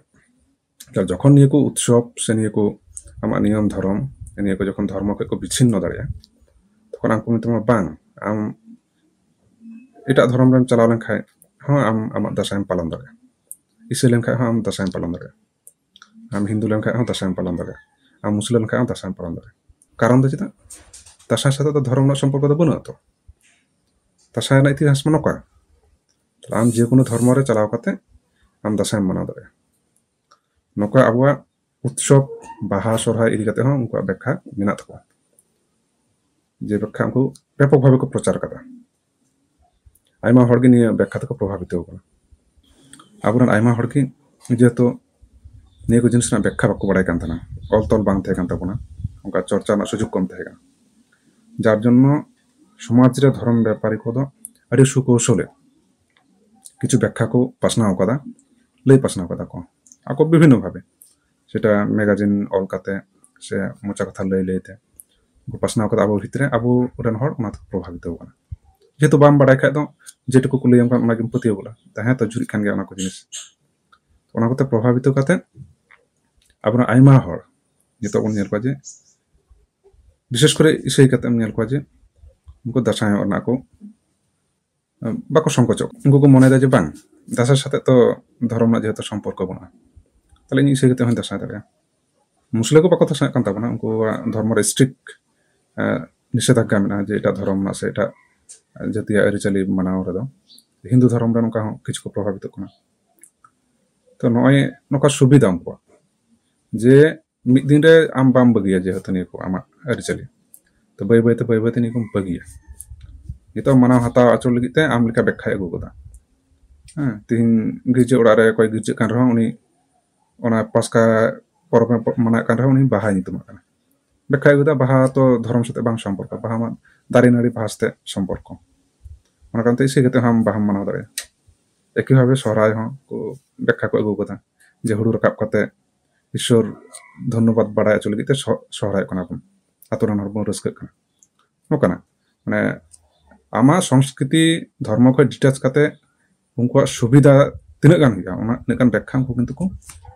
ᱛᱟᱦᱞᱮ ᱡᱚᱠᱷᱚᱱ ᱱᱤᱭᱟᱹ ᱠᱚ ᱩᱛᱥᱚᱵ ᱥᱮ ᱱᱤᱭᱟᱹ ᱠᱚ ᱟᱢᱟᱜ ᱱᱤᱭᱚᱢ ᱫᱷᱚᱨᱚᱢ, ᱱᱤᱭᱟᱹ ᱠᱚ ᱡᱚᱠᱷᱚᱱ ᱫᱷᱚᱨᱢᱚ ᱠᱷᱚᱱ ᱠᱚ ᱵᱤᱪᱷᱤᱱᱱᱚ ᱫᱟᱲᱮᱭᱟᱜᱼᱟ, ᱛᱚᱠᱷᱚᱱ ᱟᱢ ᱠᱚ ᱢᱮᱛᱟᱢᱟ, "ᱵᱟᱝ, ᱟᱢ ᱮᱴᱟᱜ ᱫᱷᱚᱨᱚᱢ ᱨᱮᱢ ᱪᱟᱞᱟᱣ ᱞᱮᱱᱠᱷᱟᱱ ᱦᱚᱸ ᱟᱢ ᱟᱢᱟᱜ ᱫᱟᱸᱥᱟᱭᱮᱢ ᱯᱟᱞᱚᱱ ᱫᱟᱲᱮᱭᱟᱜᱼᱟ, ᱤᱥᱟᱹᱭ ᱞᱮᱱᱠᱷᱟᱱ ᱦᱚᱸ ᱟᱢ ᱫᱟᱸᱥᱟᱭᱮᱢ ᱯᱟᱞᱚᱱ ᱫᱟᱲᱮᱭᱟᱜᱼᱟ, ᱟᱢ ᱦᱤᱱᱫᱩ ᱞᱮᱱᱠᱷᱟᱱ ᱦᱚᱸ ᱫᱟᱸᱥᱟᱭᱮᱢ ᱯᱟᱞᱚᱱ ᱫᱟᱲᱮᱭᱟᱜᱼᱟ, ᱟᱢ ᱢᱩᱥᱞᱟᱹ ᱞᱮᱱᱠᱷᱟᱱ ᱦᱚᱸ ᱫᱟᱸᱥᱟᱭᱮᱢ ᱯᱟᱞᱚᱱ ᱫᱟᱲᱮᱭᱟᱜᱼᱟ᱾" ᱠᱟᱨᱚᱱ ᱫᱚ ᱪᱮᱫᱟᱜ? ᱫᱟᱸᱥᱟᱭ ᱥᱟᱛᱮ ᱫᱚ ᱫᱷᱚᱨᱚᱢ ᱨᱮᱱᱟᱜ ᱥᱚᱢᱯᱚᱨᱠᱚ ᱫᱚ ᱵᱟᱹᱱᱩᱜᱼᱟ ᱛᱚ᱾ ᱫᱟᱸᱥᱟᱭ ᱨᱮᱱᱟᱜ ᱤᱛᱤᱦᱟᱥ ᱢᱟ ᱱᱚᱝᱠᱟ, ᱛᱟᱦᱞᱮ ᱟᱢ ᱡᱮᱠᱳᱱᱳ ᱫᱷᱚᱨᱢᱚ ᱨᱮ ᱪᱟᱞᱟᱣ ᱠᱟᱛᱮ ᱟᱢ ᱫᱟᱸᱥᱟᱭᱮᱢ ᱢᱟᱱᱟᱣ ᱫᱟᱲᱮᱭᱟᱜᱼᱟ᱾ ᱱᱚᱝᱠᱟ ᱟᱵᱚᱣᱟᱜ ᱩᱛᱥᱚᱵ, ᱵᱟᱦᱟ, ᱥᱚᱨᱦᱟᱭ ᱤᱫᱤ ᱠᱟᱛᱮ ᱦᱚᱸ ᱩᱱᱠᱩᱣᱟᱜ ᱵᱮᱠᱠᱷᱟ ᱢᱮᱱᱟᱜ ᱛᱟᱠᱚᱣᱟ, ᱡᱮ ᱵᱮᱠᱠᱷᱟ ᱩᱱᱠᱩ ᱵᱮᱯᱚᱠ ᱵᱷᱟᱵᱮ ᱠᱚ ᱯᱨᱚᱪᱟᱨ ᱠᱟᱫᱟ᱾ ᱟᱭᱢᱟ ᱦᱚᱲᱜᱮ ᱱᱤᱭᱟᱹ ᱵᱮᱠᱠᱷᱟ ᱛᱮᱠᱚ ᱯᱨᱚᱵᱷᱟᱵᱤᱛᱚ ᱠᱟᱱᱟ᱾ ᱟᱵᱚᱨᱮᱱ ᱟᱭᱢᱟ ᱦᱚᱲᱜᱮ ᱡᱮᱦᱮᱛᱩ ᱱᱤᱭᱟᱹ ᱠᱚ ᱡᱤᱱᱤᱥ ᱨᱮᱱᱟᱜ ᱵᱮᱠᱠᱷᱟ ᱵᱟᱠᱚ ᱵᱟᱲᱟᱭ ᱠᱟᱱ ᱛᱟᱦᱮᱱᱟ, ᱚᱞ ᱛᱚᱞ ᱵᱟᱝ ᱛᱟᱦᱮᱸ ᱠᱟᱱ ᱛᱟᱵᱚᱱᱟ, ᱚᱱᱠᱟ ᱪᱚᱨᱪᱟ ᱨᱮᱱᱟᱜ ᱥᱩᱡᱳᱜᱽ ᱠᱚᱢ ᱛᱟᱦᱮᱸ ᱠᱟᱱᱟ, ᱡᱟᱨ ᱡᱚᱱᱱᱚ ᱥᱚᱢᱟᱡᱽ ᱨᱮ ᱫᱷᱚᱨᱚᱢ ᱵᱮᱯᱟᱨᱤ ᱠᱚᱫᱚ ᱟᱹᱰᱤ ᱥᱩᱠᱳᱣᱥᱚᱞᱮ ᱠᱤᱪᱷᱩ ᱵᱮᱠᱠᱷᱟ ᱠᱚ ᱯᱟᱥᱱᱟᱣ ᱠᱟᱫᱟ, ᱞᱟᱹᱭ ᱯᱟᱥᱱᱟᱣ ᱠᱟᱫᱟ ᱠᱚ ᱟᱠᱚ ᱵᱤᱵᱷᱤᱱᱱᱚ ᱵᱷᱟᱵᱮ, ᱥᱮᱴᱟ ᱢᱮᱜᱟᱡᱤᱱ ᱚᱞ ᱠᱟᱛᱮ ᱥᱮ ᱢᱚᱪᱟ ᱠᱟᱛᱷᱟ ᱞᱟᱹᱭ ᱞᱟᱹᱭ ᱛᱮ ᱠᱚ ᱯᱟᱥᱱᱟᱣ ᱠᱟᱫᱟ ᱟᱵᱚ ᱵᱷᱤᱛᱨᱤ ᱨᱮ, ᱟᱵᱚ ᱨᱮᱱ ᱦᱚᱲ ᱚᱱᱟ ᱛᱮᱠᱚ ᱯᱨᱚᱵᱷᱟᱵᱤᱛᱚ ᱠᱟᱱᱟ᱾ ᱡᱮᱦᱮᱛᱩ ᱵᱟᱢ ᱵᱟᱲᱟᱭ ᱠᱷᱟᱡ ᱫᱚ ᱡᱮᱴᱩᱠᱩ ᱠᱚ ᱞᱟᱹᱭᱟᱢ ᱠᱟᱱ ᱚᱱᱟᱜᱮᱢ ᱯᱟᱹᱛᱭᱟᱹᱣ ᱜᱚᱫᱟ, ᱛᱟᱦᱮᱸ ᱛᱚ ᱡᱷᱩᱨᱤᱜ ᱠᱟᱱ ᱜᱮᱭᱟ ᱚᱱᱟ ᱠᱚ ᱡᱤᱱᱤᱥ᱾ ᱚᱱᱟ ᱠᱚᱛᱮ ᱯᱨᱚᱵᱷᱟᱵᱤᱛᱚ ᱠᱟᱛᱮ ᱟᱵᱚᱨᱮᱱ ᱟᱭᱢᱟ ᱦᱚᱲ ᱱᱤᱛᱚᱜ ᱵᱚᱱ ᱧᱮᱞ ᱠᱚᱣᱟ ᱡᱮ, ᱵᱤᱥᱮᱥ ᱠᱚᱨᱮ ᱤᱥᱟᱹᱭ ᱠᱟᱛᱮ ᱮᱢ ᱧᱮᱞ ᱠᱚᱣᱟ ᱡᱮ ᱩᱱᱠᱩ ᱫᱟᱸᱥᱟᱭᱚᱜ ᱨᱮᱱᱟᱜ ᱠᱚ ᱵᱟᱠᱚ ᱥᱚᱝᱠᱳᱪᱚᱜ᱾ ᱩᱱᱠᱩ ᱠᱚ ᱢᱚᱱᱮᱭᱮᱫᱟ ᱡᱮ ᱵᱟᱝ, ᱫᱟᱸᱥᱟᱭ ᱥᱟᱛᱮᱜ ᱛᱚ ᱫᱷᱚᱨᱚᱢ ᱨᱮᱱᱟᱜ ᱡᱮᱦᱮᱛᱩ ᱥᱚᱢᱯᱚᱨᱠᱚ ᱵᱟᱹᱱᱩᱜᱼᱟ, ᱛᱟᱦᱞᱮ ᱤᱧ ᱤᱥᱟᱹᱭ ᱠᱟᱛᱮ ᱦᱚᱸᱧ ᱫᱟᱸᱥᱟᱭ ᱫᱟᱲᱮᱭᱟᱜᱼᱟ᱾ ᱢᱩᱥᱞᱟᱹ ᱠᱚ ᱵᱟᱠᱚ ᱫᱟᱸᱥᱟᱭᱚᱜ ᱠᱟᱱ ᱛᱟᱵᱚᱱᱟ, ᱩᱱᱠᱩᱣᱟᱜ ᱫᱷᱚᱨᱢᱚ ᱨᱮ ᱥᱴᱨᱤᱠᱴ ᱱᱤᱥᱮᱫᱷᱟᱜᱽᱜᱟ ᱢᱮᱱᱟᱜᱼᱟ ᱡᱮ ᱮᱴᱟᱜ ᱫᱷᱚᱨᱚᱢ ᱨᱮᱱᱟᱜ ᱥᱮ ᱮᱴᱟᱜ ᱡᱟᱹᱛᱤᱭᱟᱜ ᱟᱹᱨᱤᱪᱟᱹᱞᱤ ᱢᱟᱱᱟᱣ ᱨᱮᱫᱚ᱾ ᱦᱤᱱᱫᱩ ᱫᱷᱚᱨᱚᱢ ᱨᱮ ᱱᱚᱝᱠᱟ ᱦᱚᱸ ᱠᱤᱪᱷᱩ ᱠᱚ ᱯᱨᱚᱵᱷᱟᱵᱤᱛᱚᱜ ᱠᱟᱱᱟ᱾ ᱛᱚ ᱱᱚᱜᱼᱚᱭ ᱱᱚᱝᱠᱟ ᱥᱩᱵᱤᱫᱷᱟ ᱩᱱᱠᱩᱣᱟᱜ ᱡᱮ ᱢᱤᱫ ᱫᱤᱱ ᱨᱮ ᱟᱢ ᱵᱟᱢ ᱵᱟᱹᱜᱤᱭᱟ ᱡᱮᱦᱮᱛᱩ ᱱᱤᱭᱟᱹ ᱠᱚ ᱟᱢᱟᱜ ᱟᱹᱨᱤᱪᱟᱹᱞᱤ, ᱛᱚ ᱵᱟᱹᱭ ᱵᱟᱹᱭ ᱛᱮ ᱵᱟᱹᱭ ᱵᱟᱹᱭ ᱛᱮ ᱱᱤᱭᱟᱹ ᱠᱚᱢ ᱵᱟᱹᱜᱤᱭᱟ᱾ ᱱᱤᱛᱚᱜ ᱢᱟᱱᱟᱣ ᱦᱟᱛᱟᱣ ᱟᱪᱚ ᱞᱟᱹᱜᱤᱫ ᱛᱮ ᱟᱢ ᱞᱮᱠᱟ ᱵᱮᱠᱠᱷᱟᱭ ᱟᱹᱜᱩ ᱠᱟᱫᱟ᱾ ᱦᱮᱸ, ᱛᱤᱦᱤᱧ ᱜᱤᱨᱡᱟᱹ ᱚᱲᱟᱜ ᱨᱮ ᱚᱠᱚᱭ ᱜᱤᱨᱡᱟᱹᱜ ᱠᱟᱱ ᱨᱮᱦᱚᱸ ᱩᱱᱤ ᱚᱱᱟ ᱯᱟᱥᱠᱟ ᱯᱚᱨᱚᱵᱽ ᱮ ᱢᱟᱱᱟᱣᱮᱫ ᱠᱟᱱ ᱨᱮᱦᱚᱸ ᱩᱱᱤ ᱵᱟᱦᱟᱭ ᱧᱩᱛᱩᱢᱟᱜ ᱠᱟᱱᱟ᱾ ᱵᱮᱠᱠᱷᱟᱭ ᱟᱹᱜᱩ ᱠᱟᱫᱟ ᱵᱟᱦᱟ ᱛᱚ ᱫᱷᱚᱨᱚᱢ ᱥᱟᱛᱮᱜ ᱵᱟᱝ ᱥᱚᱢᱯᱚᱨᱠᱚ, ᱵᱟᱦᱟ ᱢᱟ ᱫᱟᱨᱮ ᱱᱟᱹᱲᱤ ᱵᱟᱦᱟ ᱥᱟᱛᱮᱜ ᱥᱚᱢᱯᱚᱨᱠᱚ᱾ ᱚᱱᱟ ᱠᱟᱨᱚᱱ ᱛᱮ ᱤᱥᱟᱹᱭ ᱠᱟᱛᱮ ᱦᱚᱸ ᱟᱢ ᱵᱟᱦᱟᱢ ᱢᱟᱱᱟᱣ ᱫᱟᱲᱮᱭᱟᱜᱼᱟ᱾ ᱮᱠᱤ ᱵᱷᱟᱵᱮ ᱥᱚᱦᱨᱟᱭ ᱦᱚᱸ ᱠᱚ ᱵᱮᱠᱠᱷᱟ ᱠᱚ ᱟᱹᱜᱩ ᱠᱟᱫᱟ ᱡᱮ ᱦᱩᱲᱩ ᱨᱟᱠᱟᱵ ᱠᱟᱛᱮ ᱤᱥᱚᱨ ᱫᱷᱚᱱᱱᱚᱵᱟᱫ ᱵᱟᱲᱟᱭ ᱦᱚᱪᱚ ᱞᱟᱹᱜᱤᱫ ᱛᱮ ᱥᱚ-, ᱥᱚᱦᱨᱟᱭᱚᱜ ᱠᱟᱱᱟ ᱵᱚᱱ, ᱟᱛᱳ ᱨᱮᱱ ᱦᱚᱲ ᱵᱚᱱ ᱨᱟᱹᱥᱠᱟᱹᱜ ᱠᱟᱱᱟ᱾ ᱱᱚᱝᱠᱟᱱᱟᱜ ᱢᱟᱱᱮ ᱟᱢᱟᱜ ᱥᱚᱝᱥᱠᱨᱤᱛᱤ ᱫᱷᱚᱨᱢᱚ ᱠᱷᱚᱱ ᱰᱤᱴᱮᱪ ᱠᱟᱛᱮ ᱩᱱᱠᱩᱣᱟᱜ ᱥᱩᱵᱤᱫᱷᱟ ᱛᱤᱱᱟᱹᱜ ᱜᱟᱱ ᱦᱩᱭᱩᱜᱼᱟ, ᱚᱱᱟ ᱤᱱᱟᱹᱜ ᱜᱟᱱ ᱵᱮᱠᱠᱷᱟ ᱩᱱᱠᱩ ᱠᱤᱱᱛᱩ ᱠᱚ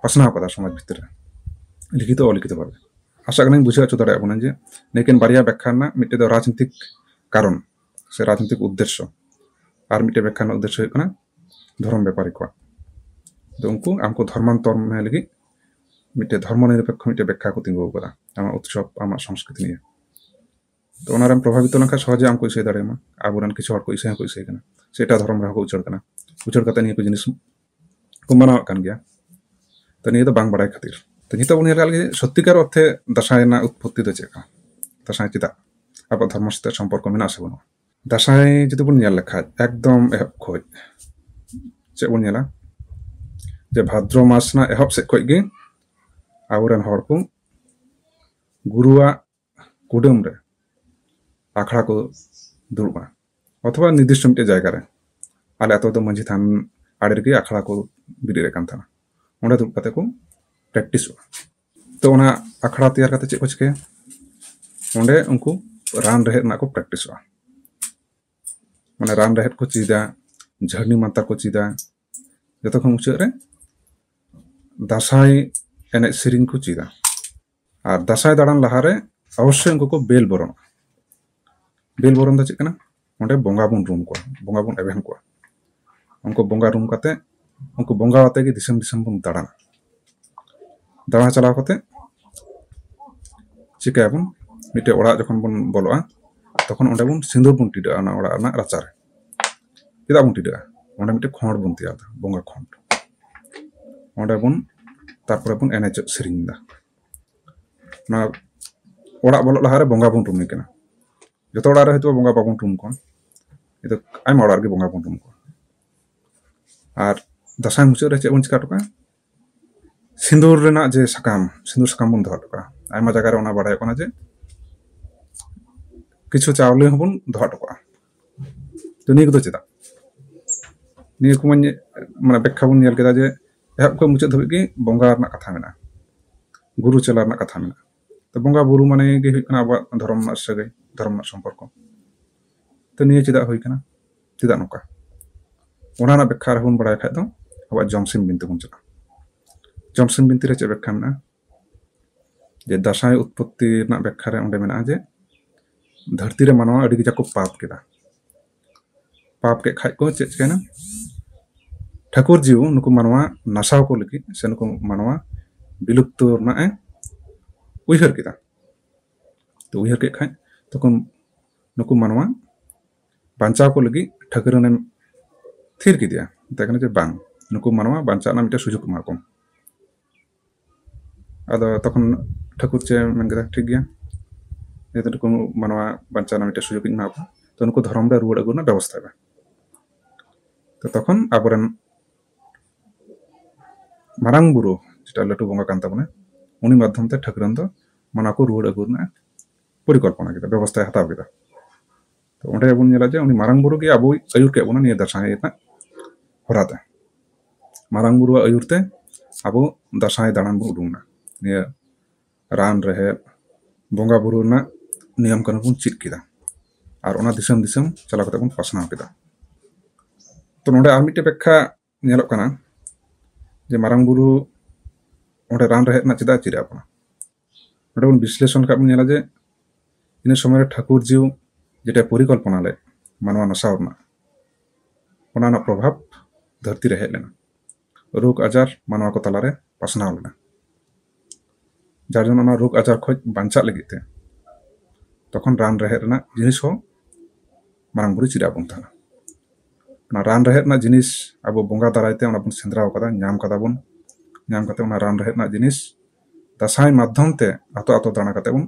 ᱯᱟᱥᱱᱟᱣ ᱠᱟᱫᱟ ᱥᱚᱢᱟᱡᱽ ᱵᱷᱤᱛᱤᱨ ᱨᱮ, ᱞᱤᱠᱷᱤᱛᱚ ᱚᱞᱤᱠᱷᱤᱛᱚ ᱵᱷᱟᱵᱮ᱾ ᱟᱥᱟ ᱠᱟᱹᱱᱟᱹᱧ ᱵᱩᱡᱷᱟᱹᱣ ᱦᱚᱪᱚ ᱫᱟᱲᱮᱭᱟᱜ ᱵᱚᱱᱟ ᱡᱮ ᱱᱤᱭᱟᱹᱠᱤᱱ ᱵᱟᱨᱭᱟ ᱵᱮᱠᱠᱷᱟ ᱨᱮᱱᱟᱜ ᱢᱤᱫᱴᱮᱡ ᱫᱚ ᱨᱟᱡᱽᱱᱤᱛᱤᱠ ᱠᱟᱨᱚᱱ ᱥᱮ ᱨᱟᱡᱽᱱᱤᱛᱤᱠ ᱩᱫᱽᱫᱮᱥᱥᱚ, ᱟᱨ ᱢᱤᱫᱴᱮᱡ ᱵᱮᱠᱠᱷᱟ ᱨᱮᱱᱟᱜ ᱩᱫᱽᱫᱮᱥᱥᱚ ᱦᱩᱭᱩᱜ ᱠᱟᱱᱟ ᱫᱷᱚᱨᱚᱢ ᱵᱮᱯᱟᱨᱤ ᱠᱚᱣᱟᱜ᱾ ᱟᱫᱚ ᱩᱱᱠᱩ ᱟᱢ ᱠᱚ ᱫᱷᱚᱨᱢᱟᱱᱛᱚᱨ ᱢᱮ ᱞᱟᱹᱜᱤᱫ ᱢᱤᱫᱴᱮᱡ ᱫᱷᱚᱨᱢᱚ ᱱᱤᱨᱚᱯᱮᱠᱠᱷᱚ ᱢᱤᱫᱴᱮᱡ ᱵᱮᱠᱠᱷᱟ ᱠᱚ ᱛᱤᱸᱜᱩ ᱟᱠᱟᱫᱟ ᱟᱢᱟᱜ ᱩᱛᱥᱚᱵ, ᱟᱢᱟᱜ ᱥᱚᱝᱥᱠᱨᱤᱛᱤ ᱱᱤᱭᱮ᱾ ᱛᱚ ᱚᱱᱟᱨᱮᱢ ᱯᱨᱚᱵᱷᱟᱵᱤᱛᱚ ᱞᱮᱱᱠᱷᱟᱱ ᱥᱚᱦᱚᱡᱮ ᱟᱢ ᱠᱚ ᱤᱥᱟᱹᱭ ᱫᱟᱲᱮᱭᱟᱢᱟ᱾ ᱟᱵᱚᱨᱮᱱ ᱠᱤᱪᱷᱩ ᱦᱚᱲ ᱠᱚ ᱤᱥᱟᱹᱭ ᱦᱚᱸᱠᱚ ᱤᱥᱟᱹᱭ ᱠᱟᱱᱟ, ᱥᱮ ᱮᱴᱟᱜ ᱫᱷᱚᱨᱚᱢ ᱨᱮᱦᱚᱸ ᱠᱚ ᱩᱪᱟᱹᱲ ᱠᱟᱱᱟ, ᱩᱪᱟᱹᱲ ᱠᱟᱛᱮ ᱱᱤᱭᱟᱹ ᱠᱚ ᱡᱤᱱᱤᱥ ᱠᱚ ᱢᱟᱱᱟᱣᱮᱫ ᱠᱟᱱ ᱜᱮᱭᱟ᱾ ᱛᱚ ᱱᱤᱭᱟᱹ ᱫᱚ ᱵᱟᱝ ᱵᱟᱲᱟᱭ ᱠᱷᱟᱹᱛᱤᱨ᱾ ᱛᱚ ᱱᱤᱛᱚᱜ ᱵᱚᱱ ᱧᱮᱞ ᱞᱮᱠᱷᱟᱱ ᱥᱚᱛᱛᱤᱠᱟᱨ ᱚᱨᱛᱷᱮ ᱫᱟᱸᱥᱟᱭ ᱨᱮᱱᱟᱜ ᱩᱛᱯᱚᱛᱛᱤ ᱫᱚ ᱪᱮᱫ ᱠᱟᱱᱟ? ᱫᱟᱸᱥᱟᱭ ᱪᱮᱫᱟᱜ ᱟᱵᱚᱣᱟᱜ ᱫᱷᱚᱨᱢᱚ ᱥᱟᱛᱮ ᱥᱚᱢᱯᱚᱨᱠᱚ ᱢᱮᱱᱟᱜ ᱟᱥᱮ ᱵᱟᱹᱱᱩᱜᱼᱟ? ᱫᱟᱸᱥᱟᱭ ᱡᱩᱫᱤ ᱵᱚᱱ ᱧᱮᱞ ᱞᱮᱠᱷᱟᱡ ᱮᱠᱫᱚᱢ ᱮᱦᱚᱵ ᱠᱷᱚᱡ ᱪᱮᱫ ᱵᱚᱱ ᱧᱮᱞᱟ ᱡᱮ ᱵᱷᱟᱫᱨᱚ ᱢᱟᱥ ᱨᱮᱱᱟᱜ ᱮᱦᱚᱵ ᱥᱮᱫ ᱠᱷᱚᱡ ᱜᱮ ᱟᱵᱚᱨᱮᱱ ᱦᱚᱲ ᱠᱚ ᱜᱩᱨᱩᱣᱟᱜ ᱠᱩᱰᱟᱹᱢ ᱨᱮ ᱟᱠᱷᱲᱟ ᱠᱚ ᱫᱩᱲᱩᱵᱼᱟ, ᱚᱛᱷᱚᱵᱟ ᱱᱤᱨᱫᱤᱥᱴᱚ ᱢᱤᱫᱴᱮᱡ ᱡᱟᱭᱜᱟ ᱨᱮ᱾ ᱟᱞᱮ ᱟᱹᱛᱩ ᱫᱚ ᱢᱟᱹᱡᱷᱤ ᱛᱷᱟᱱ ᱟᱲᱮ ᱨᱮᱜᱮ ᱟᱠᱷᱲᱟ ᱠᱚ ᱵᱮᱨᱮᱫ ᱮᱫ ᱠᱟᱱ ᱛᱟᱦᱮᱱᱟ᱾ ᱚᱸᱰᱮ ᱫᱩᱲᱩᱵ ᱠᱟᱛᱮ ᱠᱚ ᱯᱨᱮᱠᱴᱤᱥᱚᱜᱼᱟ᱾ ᱛᱚ ᱚᱱᱟ ᱟᱠᱷᱲᱟ ᱛᱮᱭᱟᱨ ᱠᱟᱛᱮ ᱪᱮᱫ ᱠᱚ ᱪᱤᱠᱟᱹᱭᱟ? ᱚᱸᱰᱮ ᱩᱱᱠᱩ ᱨᱟᱱ ᱨᱮᱦᱮᱫ ᱨᱮᱱᱟᱜ ᱠᱚ ᱯᱨᱮᱠᱴᱤᱥᱚᱜᱼᱟ᱾ ᱢᱟᱱᱮ ᱨᱟᱱ ᱨᱮᱦᱮᱫ ᱠᱚ ᱪᱮᱫᱟ, ᱡᱷᱟᱹᱨᱱᱤ ᱢᱟᱱᱛᱟᱨ ᱠᱚ ᱪᱮᱫᱟ᱾ ᱡᱚᱛᱚ ᱠᱷᱚᱱ ᱢᱩᱪᱟᱹᱫ ᱨᱮ ᱫᱟᱸᱥᱟᱭ ᱮᱱᱮᱡ ᱥᱮᱨᱮᱧ ᱠᱚ ᱪᱮᱫᱟ᱾ ᱟᱨ ᱫᱟᱸᱥᱟᱭ ᱫᱟᱬᱟᱱ ᱞᱟᱦᱟᱨᱮ ᱚᱵᱚᱥᱥᱳᱭ ᱩᱱᱠᱩ ᱠᱚ ᱵᱮᱞ ᱵᱚᱨᱚᱱᱚᱜᱼᱟ᱾ ᱵᱮᱞ ᱵᱚᱨᱚᱱ ᱫᱚ ᱪᱮᱫ ᱠᱟᱱᱟ? ᱚᱸᱰᱮ ᱵᱚᱸᱜᱟ ᱵᱚᱱ ᱨᱩᱢ ᱠᱚᱣᱟ, ᱵᱚᱸᱜᱟ ᱵᱚᱱ ᱮᱵᱷᱮᱱ ᱠᱚᱣᱟ᱾ ᱩᱱᱠᱩ ᱵᱚᱸᱜᱟ ᱨᱩᱢ ᱠᱟᱛᱮ, ᱩᱱᱠᱩ ᱵᱚᱸᱜᱟ ᱟᱛᱮ ᱜᱮ ᱫᱤᱥᱚᱢ ᱫᱤᱥᱚᱢ ᱵᱚᱱ ᱫᱟᱬᱟᱱᱟ᱾ ᱫᱟᱬᱟ ᱪᱟᱞᱟᱣ ᱠᱟᱛᱮ ᱪᱤᱠᱟᱹᱭᱟᱵᱚᱱ? ᱢᱤᱫᱴᱮᱡ ᱚᱲᱟᱜ ᱡᱚᱠᱷᱚᱱ ᱵᱚᱱ ᱵᱚᱞᱚᱜᱼᱟ, ᱛᱚᱠᱷᱚᱱ ᱚᱸᱰᱮ ᱵᱚᱱ ᱥᱤᱸᱫᱩᱨ ᱵᱚᱱ ᱴᱤᱰᱟᱹᱜᱼᱟ ᱚᱱᱟ ᱚᱲᱟᱜ ᱨᱮᱱᱟᱜ ᱨᱟᱪᱟᱨᱮ᱾ ᱪᱮᱫᱟᱜ ᱵᱚᱱ ᱴᱤᱰᱟᱹᱜᱼᱟ? ᱚᱸᱰᱮ ᱢᱤᱫᱴᱮᱡ ᱠᱷᱚᱸᱰ ᱵᱚᱱ ᱛᱮᱭᱟᱨ ᱮᱫᱟ, ᱵᱚᱸᱜᱟ ᱠᱷᱚᱸᱰ᱾ ᱚᱸᱰᱮ ᱵᱚᱱ, ᱛᱟᱨᱯᱚᱨᱮ ᱵᱚᱱ ᱮᱱᱮᱡᱚᱜ ᱥᱮᱨᱮᱧ ᱮᱫᱟ᱾ ᱚᱱᱟ ᱚᱲᱟᱜ ᱵᱚᱞᱚᱜ ᱞᱟᱦᱟᱨᱮ ᱵᱚᱸᱜᱟ ᱵᱚᱱ ᱨᱩᱢᱮ ᱠᱟᱱᱟ᱾ ᱡᱚᱛᱚ ᱚᱲᱟᱜ ᱨᱮ ᱦᱚᱭᱛᱳ ᱵᱚᱸᱜᱟ ᱵᱟᱵᱚᱱ ᱨᱩᱢ ᱠᱚᱣᱟ, ᱱᱤᱛᱚᱜ ᱟᱭᱢᱟ ᱚᱲᱟᱜ ᱨᱮᱜᱮ ᱵᱚᱸᱜᱟ ᱵᱚᱱ ᱨᱩᱢ ᱠᱚᱣᱟ᱾ ᱟᱨ ᱫᱟᱸᱥᱟᱭ ᱢᱩᱪᱟᱹᱫ ᱨᱮ ᱪᱮᱫ ᱵᱚᱱ ᱪᱤᱠᱟ ᱦᱚᱴᱚ ᱠᱟᱜᱼᱟ? ᱥᱤᱸᱫᱩᱨ ᱨᱮᱱᱟᱜ ᱡᱮ ᱥᱟᱠᱟᱢ, ᱥᱤᱸᱫᱩᱨ ᱥᱟᱠᱟᱢ ᱵᱚᱱ ᱫᱚᱦᱚ ᱦᱚᱴᱚ ᱠᱟᱜᱼᱟ᱾ ᱟᱭᱢᱟ ᱡᱟᱭᱜᱟ ᱨᱮ ᱚᱱᱟ ᱵᱟᱲᱟᱭᱚᱜ ᱠᱟᱱᱟ ᱡᱮ ᱠᱤᱪᱷᱩ ᱪᱟᱣᱞᱮ ᱦᱚᱸᱵᱚᱱ ᱫᱚᱦᱚ ᱦᱚᱴᱚ ᱠᱟᱜᱼᱟ᱾ ᱛᱚ ᱱᱤᱭᱟᱹ ᱠᱚᱫᱚ ᱪᱮᱫᱟᱜ? ᱱᱤᱭᱟᱹ ᱠᱚ ᱢᱟᱱᱮ ᱵᱮᱠᱠᱷᱟ ᱵᱚᱱ ᱧᱮᱞ ᱠᱮᱫᱟ ᱡᱮ ᱮᱦᱚᱵ ᱠᱷᱚᱱ ᱢᱩᱪᱟᱹᱫ ᱫᱷᱟᱹᱵᱤᱡ ᱜᱮ ᱵᱚᱸᱜᱟ ᱨᱮᱱᱟᱜ ᱠᱟᱛᱷᱟ ᱢᱮᱱᱟᱜᱼᱟ, ᱜᱩᱨᱩ ᱪᱮᱞᱟ ᱨᱮᱱᱟᱜ ᱠᱟᱛᱷᱟ ᱢᱮᱱᱟᱜᱼᱟ᱾ ᱛᱚ ᱵᱚᱸᱜᱟ ᱵᱩᱨᱩ ᱢᱟᱱᱮ ᱜᱮ ᱦᱩᱭᱩᱜ ᱠᱟᱱᱟ ᱟᱵᱚᱣᱟᱜ ᱫᱷᱚᱨᱚᱢ ᱨᱮᱱᱟᱜ ᱥᱟᱹᱜᱟᱹᱭ, ᱫᱷᱚᱨᱚᱢ ᱨᱮᱱᱟᱜ ᱥᱚᱢᱯᱚᱨᱠᱚ᱾ ᱛᱚ ᱱᱤᱭᱟᱹ ᱪᱮᱫᱟᱜ ᱦᱩᱭ ᱠᱟᱱᱟ? ᱪᱮᱫᱟᱜ ᱱᱚᱝᱠᱟ? ᱚᱱᱟ ᱨᱮᱱᱟᱜ ᱵᱮᱠᱠᱷᱟ ᱟᱨᱦᱚᱸ ᱵᱚᱱ ᱵᱟᱲᱟᱭ ᱠᱷᱟᱡ ᱫᱚ ᱟᱵᱚᱣᱟᱜ ᱡᱚᱢᱥᱤᱢ ᱵᱤᱱᱛᱤ ᱵᱚᱱ ᱪᱟᱞᱟᱜᱼᱟ᱾ ᱡᱚᱢᱥᱤᱢ ᱵᱤᱱᱛᱤ ᱨᱮ ᱪᱮᱫ ᱵᱮᱠᱠᱷᱟ ᱢᱮᱱᱟᱜᱼᱟ? ᱡᱮ ᱫᱟᱸᱥᱟᱭ ᱩᱛᱯᱚᱛᱛᱤ ᱨᱮᱱᱟᱜ ᱵᱮᱠᱠᱷᱟ ᱨᱮ ᱚᱸᱰᱮ ᱢᱮᱱᱟᱜᱼᱟ ᱡᱮ ᱫᱷᱟᱹᱨᱛᱤ ᱨᱮ ᱢᱟᱱᱣᱟ ᱟᱹᱰᱤ ᱠᱟᱡᱟᱠ ᱠᱚ ᱯᱟᱯ ᱠᱮᱫᱟ᱾ ᱯᱟᱯ ᱠᱮᱫ ᱠᱷᱟᱡ ᱠᱚ ᱪᱮᱫ ᱪᱤᱠᱟᱹᱭᱮᱱᱟ? ᱴᱷᱟᱹᱠᱩᱨ ᱡᱤᱣ ᱱᱩᱠᱩ ᱢᱟᱱᱣᱟ ᱱᱟᱥᱟᱣ ᱠᱚ ᱞᱟᱹᱜᱤᱫ ᱥᱮ ᱱᱩᱠᱩ ᱢᱟᱱᱣᱟ ᱵᱤᱞᱩᱯᱛᱚ ᱨᱮᱱᱟᱜ ᱮ ᱩᱭᱦᱟᱹᱨ ᱠᱮᱫᱟ᱾ ᱛᱚ ᱩᱭᱦᱟᱹᱨ ᱠᱮᱫ ᱠᱷᱟᱡ ᱛᱚᱠᱷᱚᱱ ᱱᱩᱠᱩ ᱢᱟᱱᱣᱟ ᱵᱟᱧᱪᱟᱣ ᱠᱚ ᱞᱟᱹᱜᱤᱫ ᱴᱷᱟᱹᱠᱨᱟᱹᱱᱮᱢ ᱛᱷᱤᱨ ᱠᱮᱫᱮᱭᱟ, ᱢᱮᱛᱟᱭ ᱠᱟᱱᱟ ᱡᱮ ᱵᱟᱝ, ᱱᱩᱠᱩ ᱢᱟᱱᱣᱟ ᱵᱟᱧᱪᱟᱣ ᱨᱮᱱᱟᱜ ᱢᱤᱫᱴᱮᱱ ᱥᱩᱡᱳᱜᱽ ᱮᱢᱟ ᱠᱚᱢ᱾ ᱟᱫᱚ ᱛᱚᱠᱷᱚᱱ ᱴᱷᱟᱹᱠᱩᱨ ᱪᱮ ᱢᱮᱱ ᱠᱮᱫᱟ, ᱴᱷᱤᱠ ᱜᱮᱭᱟ, ᱡᱮᱦᱮᱛᱩ ᱱᱩᱠᱩ ᱢᱟᱱᱣᱟ ᱵᱟᱧᱪᱟᱣ ᱨᱮᱱᱟᱜ ᱢᱤᱫᱴᱮᱱ ᱥᱩᱡᱳᱜᱽ ᱤᱧ ᱮᱢᱟ ᱠᱚᱣᱟ, ᱛᱚ ᱱᱩᱠᱩ ᱫᱷᱚᱨᱚᱢ ᱨᱮ ᱨᱩᱣᱟᱹᱲ ᱟᱹᱜᱩ ᱨᱮᱱᱟᱜ ᱵᱮᱵᱚᱥᱛᱷᱟᱭ ᱢᱮ᱾ ᱛᱚ ᱛᱚᱠᱷᱚᱱ ᱟᱵᱚᱨᱮᱱ ᱢᱟᱨᱟᱝ ᱵᱩᱨᱩ, ᱡᱮᱴᱟ ᱞᱟᱹᱴᱩ ᱵᱚᱸᱜᱟ ᱠᱟᱱ ᱛᱟᱵᱚᱱᱟ, ᱩᱱᱤ ᱢᱟᱫᱽᱫᱷᱚᱢ ᱛᱮ ᱴᱷᱟᱹᱠᱨᱟᱹᱱ ᱫᱚ ᱢᱟᱱᱣᱟ ᱠᱚ ᱨᱩᱣᱟᱹᱲ ᱟᱹᱜᱩ ᱨᱮᱱᱟᱜ ᱯᱚᱨᱤᱠᱚᱞᱯᱚᱱᱟ ᱠᱮᱫᱟ, ᱵᱮᱵᱚᱥᱛᱷᱟᱭ ᱦᱟᱛᱟᱣ ᱠᱮᱫᱟ᱾ ᱛᱚ ᱚᱸᱰᱮ ᱵᱚᱱ ᱧᱮᱞᱟ ᱡᱮ ᱩᱱᱤ ᱢᱟᱨᱟᱝ ᱵᱩᱨᱩ ᱜᱮ ᱟᱵᱚᱭ ᱟᱹᱭᱩᱨ ᱠᱮᱫ ᱵᱚᱱᱟ ᱱᱤᱭᱟᱹ ᱫᱟᱸᱥᱟᱭ ᱨᱮᱱᱟᱜ ᱦᱚᱨᱟ ᱛᱮ᱾ ᱢᱟᱨᱟᱝ ᱵᱩᱨᱩᱣᱟᱜ ᱟᱹᱭᱩᱨ ᱛᱮ ᱟᱵᱚ ᱫᱟᱸᱥᱟᱭ ᱫᱟᱬᱟᱱ ᱵᱚᱱ ᱩᱰᱩᱝ ᱮᱱᱟ᱾ ᱱᱤᱭᱟᱹ ᱨᱟᱱ ᱨᱮᱦᱮᱫ, ᱵᱚᱸᱜᱟ ᱵᱩᱨᱩ ᱨᱮᱱᱟᱜ ᱱᱤᱭᱚᱢ ᱠᱟᱹᱱᱩᱱ ᱵᱚᱱ ᱪᱮᱫ ᱠᱮᱫᱟ, ᱟᱨ ᱚᱱᱟ ᱫᱤᱥᱚᱢ ᱫᱤᱥᱚᱢ ᱪᱟᱞᱟᱣ ᱠᱟᱛᱮ ᱵᱚᱱ ᱯᱟᱥᱱᱟᱣ ᱠᱮᱫᱟ᱾ ᱛᱚ ᱱᱚᱰᱮ ᱟᱨ ᱢᱤᱫᱴᱮᱡ ᱵᱮᱠᱠᱷᱟ ᱧᱮᱞᱚᱜ ᱠᱟᱱᱟ ᱡᱮ ᱢᱟᱨᱟᱝ ᱵᱩᱨᱩ ᱚᱸᱰᱮ ᱨᱟᱱ ᱨᱮᱦᱮᱫ ᱨᱮᱱᱟᱜ ᱪᱮᱫᱟᱜ ᱮ ᱪᱮᱫ ᱟᱵᱚᱱᱟ᱾ ᱱᱚᱰᱮ ᱵᱚᱱ ᱵᱤᱥᱞᱮᱥᱚᱱ ᱞᱮᱠᱷᱟᱱ ᱵᱚᱱ ᱧᱮᱞᱟ ᱡᱮ ᱤᱱᱟᱹ ᱥᱚᱢᱚᱭ ᱨᱮ ᱴᱷᱟᱹᱠᱩᱨ ᱡᱤᱣ ᱡᱮᱴᱟ ᱯᱚᱨᱤᱠᱚᱞᱯᱚᱱᱟ ᱞᱮᱫ ᱢᱟᱱᱣᱟ ᱱᱟᱥᱟᱣ ᱨᱮᱱᱟᱜ, ᱚᱱᱟ ᱨᱮᱱᱟᱜ ᱯᱨᱚᱵᱷᱟᱵᱽ ᱫᱷᱟᱹᱨᱛᱤ ᱨᱮ ᱦᱮᱡ ᱞᱮᱱᱟ, ᱨᱳᱜᱽ ᱟᱡᱟᱨ ᱢᱟᱱᱣᱟ ᱠᱚ ᱛᱟᱞᱟᱨᱮ ᱯᱟᱥᱱᱟᱣ ᱞᱮᱱᱟ᱾ ᱡᱟᱨ ᱡᱚᱱᱱᱚ ᱚᱱᱟ ᱨᱳᱜᱽ ᱟᱡᱟᱨ ᱠᱷᱚᱱ ᱵᱟᱧᱪᱟᱜ ᱞᱟᱹᱜᱤᱫ ᱛᱮ ᱛᱚᱠᱷᱚᱱ ᱨᱟᱱ ᱨᱮᱦᱮᱫ ᱨᱮᱱᱟᱜ ᱡᱤᱱᱤᱥ ᱦᱚᱸ ᱢᱟᱨᱟᱝ ᱵᱩᱨᱩ ᱪᱮᱫ ᱟᱵᱚᱱ ᱛᱟᱦᱮᱱᱟ᱾ ᱚᱱᱟ ᱨᱟᱱ ᱨᱮᱦᱮᱫ ᱨᱮᱱᱟᱜ ᱡᱤᱱᱤᱥ ᱟᱵᱚ ᱵᱚᱸᱜᱟ ᱫᱟᱨᱟᱭ ᱛᱮ ᱚᱱᱟ ᱵᱚᱱ ᱥᱮᱸᱫᱽᱨᱟ ᱟᱠᱟᱫᱟ, ᱧᱟᱢ ᱠᱟᱫᱟ ᱵᱚᱱ᱾ ᱧᱟᱢ ᱠᱟᱛᱮ ᱚᱱᱟ ᱨᱟᱱ ᱨᱮᱦᱮᱫ ᱨᱮᱱᱟᱜ ᱡᱤᱱᱤᱥ ᱫᱟᱸᱥᱟᱭ ᱢᱟᱫᱽᱫᱷᱚᱢ ᱛᱮ ᱟᱛᱳ ᱟᱛᱳ ᱫᱟᱬᱟ ᱠᱟᱛᱮ ᱵᱚᱱ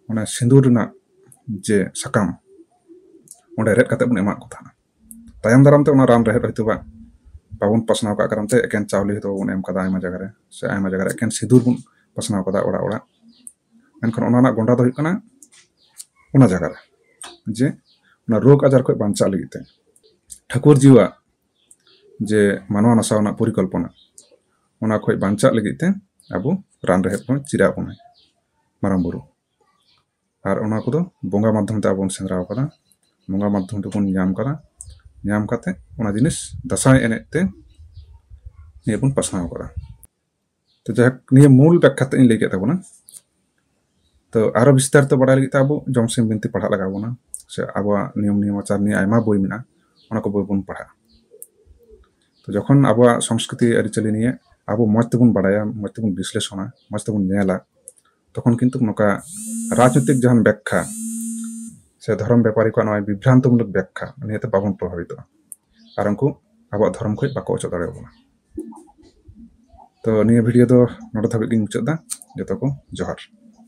ᱚᱱᱟ ᱥᱤᱸᱫᱩᱨ ᱨᱮᱱᱟᱜ ᱡᱮ ᱥᱟᱠᱟᱢ ᱚᱸᱰᱮ ᱨᱮᱫ ᱠᱟᱛᱮ ᱵᱚᱱ ᱮᱢᱟᱫ ᱠᱚ ᱛᱟᱦᱮᱱᱟ᱾ ᱛᱟᱭᱚᱢ ᱫᱟᱨᱟᱢ ᱛᱮ ᱚᱱᱟ ᱨᱟᱱ ᱨᱮᱦᱮᱫ ᱦᱚᱭᱛᱳ ᱵᱟ ᱵᱟᱵᱚᱱ ᱯᱟᱥᱱᱟᱣ ᱠᱟᱜ ᱠᱟᱨᱚᱱ ᱛᱮ ᱮᱠᱮᱱ ᱪᱟᱣᱞᱮ ᱦᱚᱭᱛᱳ ᱵᱟᱵᱚᱱ ᱮᱢ ᱠᱟᱫᱟ ᱟᱭᱢᱟ ᱡᱟᱭᱜᱟ ᱨᱮ, ᱥᱮ ᱟᱭᱢᱟ ᱡᱟᱭᱜᱟ ᱨᱮ ᱮᱠᱮᱱ ᱥᱤᱸᱫᱩᱨ ᱵᱚᱱ ᱯᱟᱥᱱᱟᱣ ᱠᱟᱫᱟ ᱚᱲᱟᱜ ᱚᱲᱟᱜ᱾ ᱢᱮᱱᱠᱷᱟᱱ ᱚᱱᱟ ᱨᱮᱱᱟᱜ ᱜᱚᱸᱰᱟ ᱫᱚ ᱦᱩᱭᱩᱜ ᱠᱟᱱᱟ ᱚᱱᱟ ᱡᱟᱭᱜᱟ ᱨᱮ, ᱡᱮ ᱚᱱᱟ ᱨᱳᱜᱽ ᱟᱡᱟᱨ ᱠᱷᱚᱱ ᱵᱟᱧᱪᱟᱜ ᱞᱟᱹᱜᱤᱫ ᱛᱮ ᱴᱷᱟᱹᱠᱩᱨ ᱡᱤᱣᱟᱜ ᱡᱮ ᱢᱟᱱᱣᱟ ᱱᱟᱥᱟᱣ ᱨᱮᱱᱟᱜ ᱯᱚᱨᱤᱠᱚᱞᱯᱚᱱᱟ, ᱚᱱᱟ ᱠᱷᱚᱱ ᱵᱟᱧᱪᱟᱜ ᱞᱟᱹᱜᱤᱫ ᱛᱮ ᱟᱵᱚ ᱨᱟᱱ ᱨᱮᱦᱮᱫ ᱵᱚᱱ ᱪᱮᱫ ᱟᱵᱚᱱᱟᱭ ᱢᱟᱨᱟᱝ ᱵᱩᱨᱩ᱾ ᱟᱨ ᱚᱱᱟ ᱠᱚᱫᱚ ᱵᱚᱸᱜᱟ ᱢᱟᱫᱽᱫᱷᱚᱢ ᱛᱮ ᱟᱵᱚ ᱵᱚᱱ ᱥᱮᱸᱫᱽᱨᱟ ᱟᱠᱟᱫᱟ, ᱵᱚᱸᱜᱟ ᱢᱟᱫᱽᱫᱷᱚᱢ ᱛᱮᱵᱚᱱ ᱧᱟᱢ ᱠᱟᱫᱟ᱾ ᱧᱟᱢ ᱠᱟᱛᱮ ᱚᱱᱟ ᱡᱤᱱᱤᱥ ᱫᱟᱸᱥᱟᱭ ᱮᱱᱮᱡ ᱛᱮ ᱱᱤᱭᱟᱹ ᱵᱚᱱ ᱯᱟᱥᱱᱟᱣ ᱠᱟᱫᱟ᱾ ᱛᱚ ᱡᱟᱭᱦᱳᱠ, ᱱᱤᱭᱟᱹ ᱢᱩᱞ ᱵᱮᱠᱠᱷᱟ ᱛᱮ ᱤᱧ ᱞᱟᱹᱭ ᱠᱮᱫ ᱛᱟᱵᱚᱱᱟ᱾ ᱛᱚ ᱟᱨᱚ ᱵᱤᱥᱛᱟᱨᱤᱛᱚ ᱵᱟᱲᱟᱭ ᱞᱟᱹᱜᱤᱫ ᱛᱮ ᱟᱵᱚ ᱡᱚᱢᱥᱤᱢ ᱵᱤᱱᱛᱤ ᱯᱟᱲᱦᱟᱜ ᱞᱟᱜᱟᱣ ᱵᱚᱱᱟ, ᱥᱮ ᱟᱵᱚᱣᱟᱜ ᱱᱤᱭᱚᱢ ᱱᱤᱭᱚᱢᱟᱪᱟᱨ ᱱᱤᱭᱮ ᱟᱭᱢᱟ ᱵᱳᱭ ᱢᱮᱱᱟᱜᱼᱟ, ᱚᱱᱟ ᱠᱚ ᱵᱳᱭ ᱵᱚᱱ ᱯᱟᱲᱦᱟᱜᱼᱟ᱾ ᱛᱚ ᱡᱚᱠᱷᱚᱱ ᱟᱵᱚᱣᱟᱜ ᱥᱚᱝᱥᱠᱨᱤᱛᱤ ᱟᱹᱨᱤᱪᱟᱹᱞᱤ ᱱᱤᱭᱮ ᱟᱵᱚ ᱢᱚᱸᱡᱽ ᱛᱮᱵᱚᱱ ᱵᱟᱲᱟᱭᱟ, ᱢᱚᱸᱡᱽ ᱛᱮᱵᱚᱱ ᱵᱤᱥᱞᱮᱥᱚᱱᱟ, ᱢᱚᱸᱡᱽ ᱛᱮᱵᱚᱱ ᱧᱮᱞᱟ, ᱛᱚᱠᱷᱚᱱ ᱠᱤᱱᱛᱩ ᱱᱚᱝᱠᱟ ᱨᱟᱡᱽᱱᱳᱭᱛᱤᱠ ᱡᱟᱦᱟᱱ ᱵᱮᱠᱠᱷᱟ ᱥᱮ ᱫᱷᱚᱨᱚᱢ ᱵᱮᱯᱟᱨᱤ ᱠᱚᱣᱟᱜ ᱱᱚᱣᱟ ᱵᱤᱵᱷᱨᱟᱱᱛᱚᱢᱩᱞᱚᱠ ᱵᱮᱠᱠᱷᱟ ᱱᱤᱭᱟᱹᱛᱮ ᱵᱟᱵᱚᱱ ᱯᱨᱚᱵᱷᱟᱵᱤᱛᱚᱜᱼᱟ, ᱟᱨ ᱩᱱᱠᱩ ᱟᱵᱚᱣᱟᱜ ᱫᱷᱚᱨᱚᱢ ᱠᱷᱚᱱ ᱵᱟᱠᱚ ᱚᱪᱚᱜ ᱫᱟᱲᱮᱭᱟᱵᱚᱱᱟ᱾ ᱛᱚ ᱱᱤᱭᱟᱹ ᱵᱷᱤᱰᱤᱭᱳ ᱫᱚ ᱱᱚᱰᱮ ᱫᱷᱟᱹᱵᱤᱡ ᱜᱤᱧ ᱢᱩᱪᱟᱹᱫ ᱮᱫᱟ᱾ ᱡᱚᱛᱚ ᱠᱚ ᱡᱚᱦᱟᱨ᱾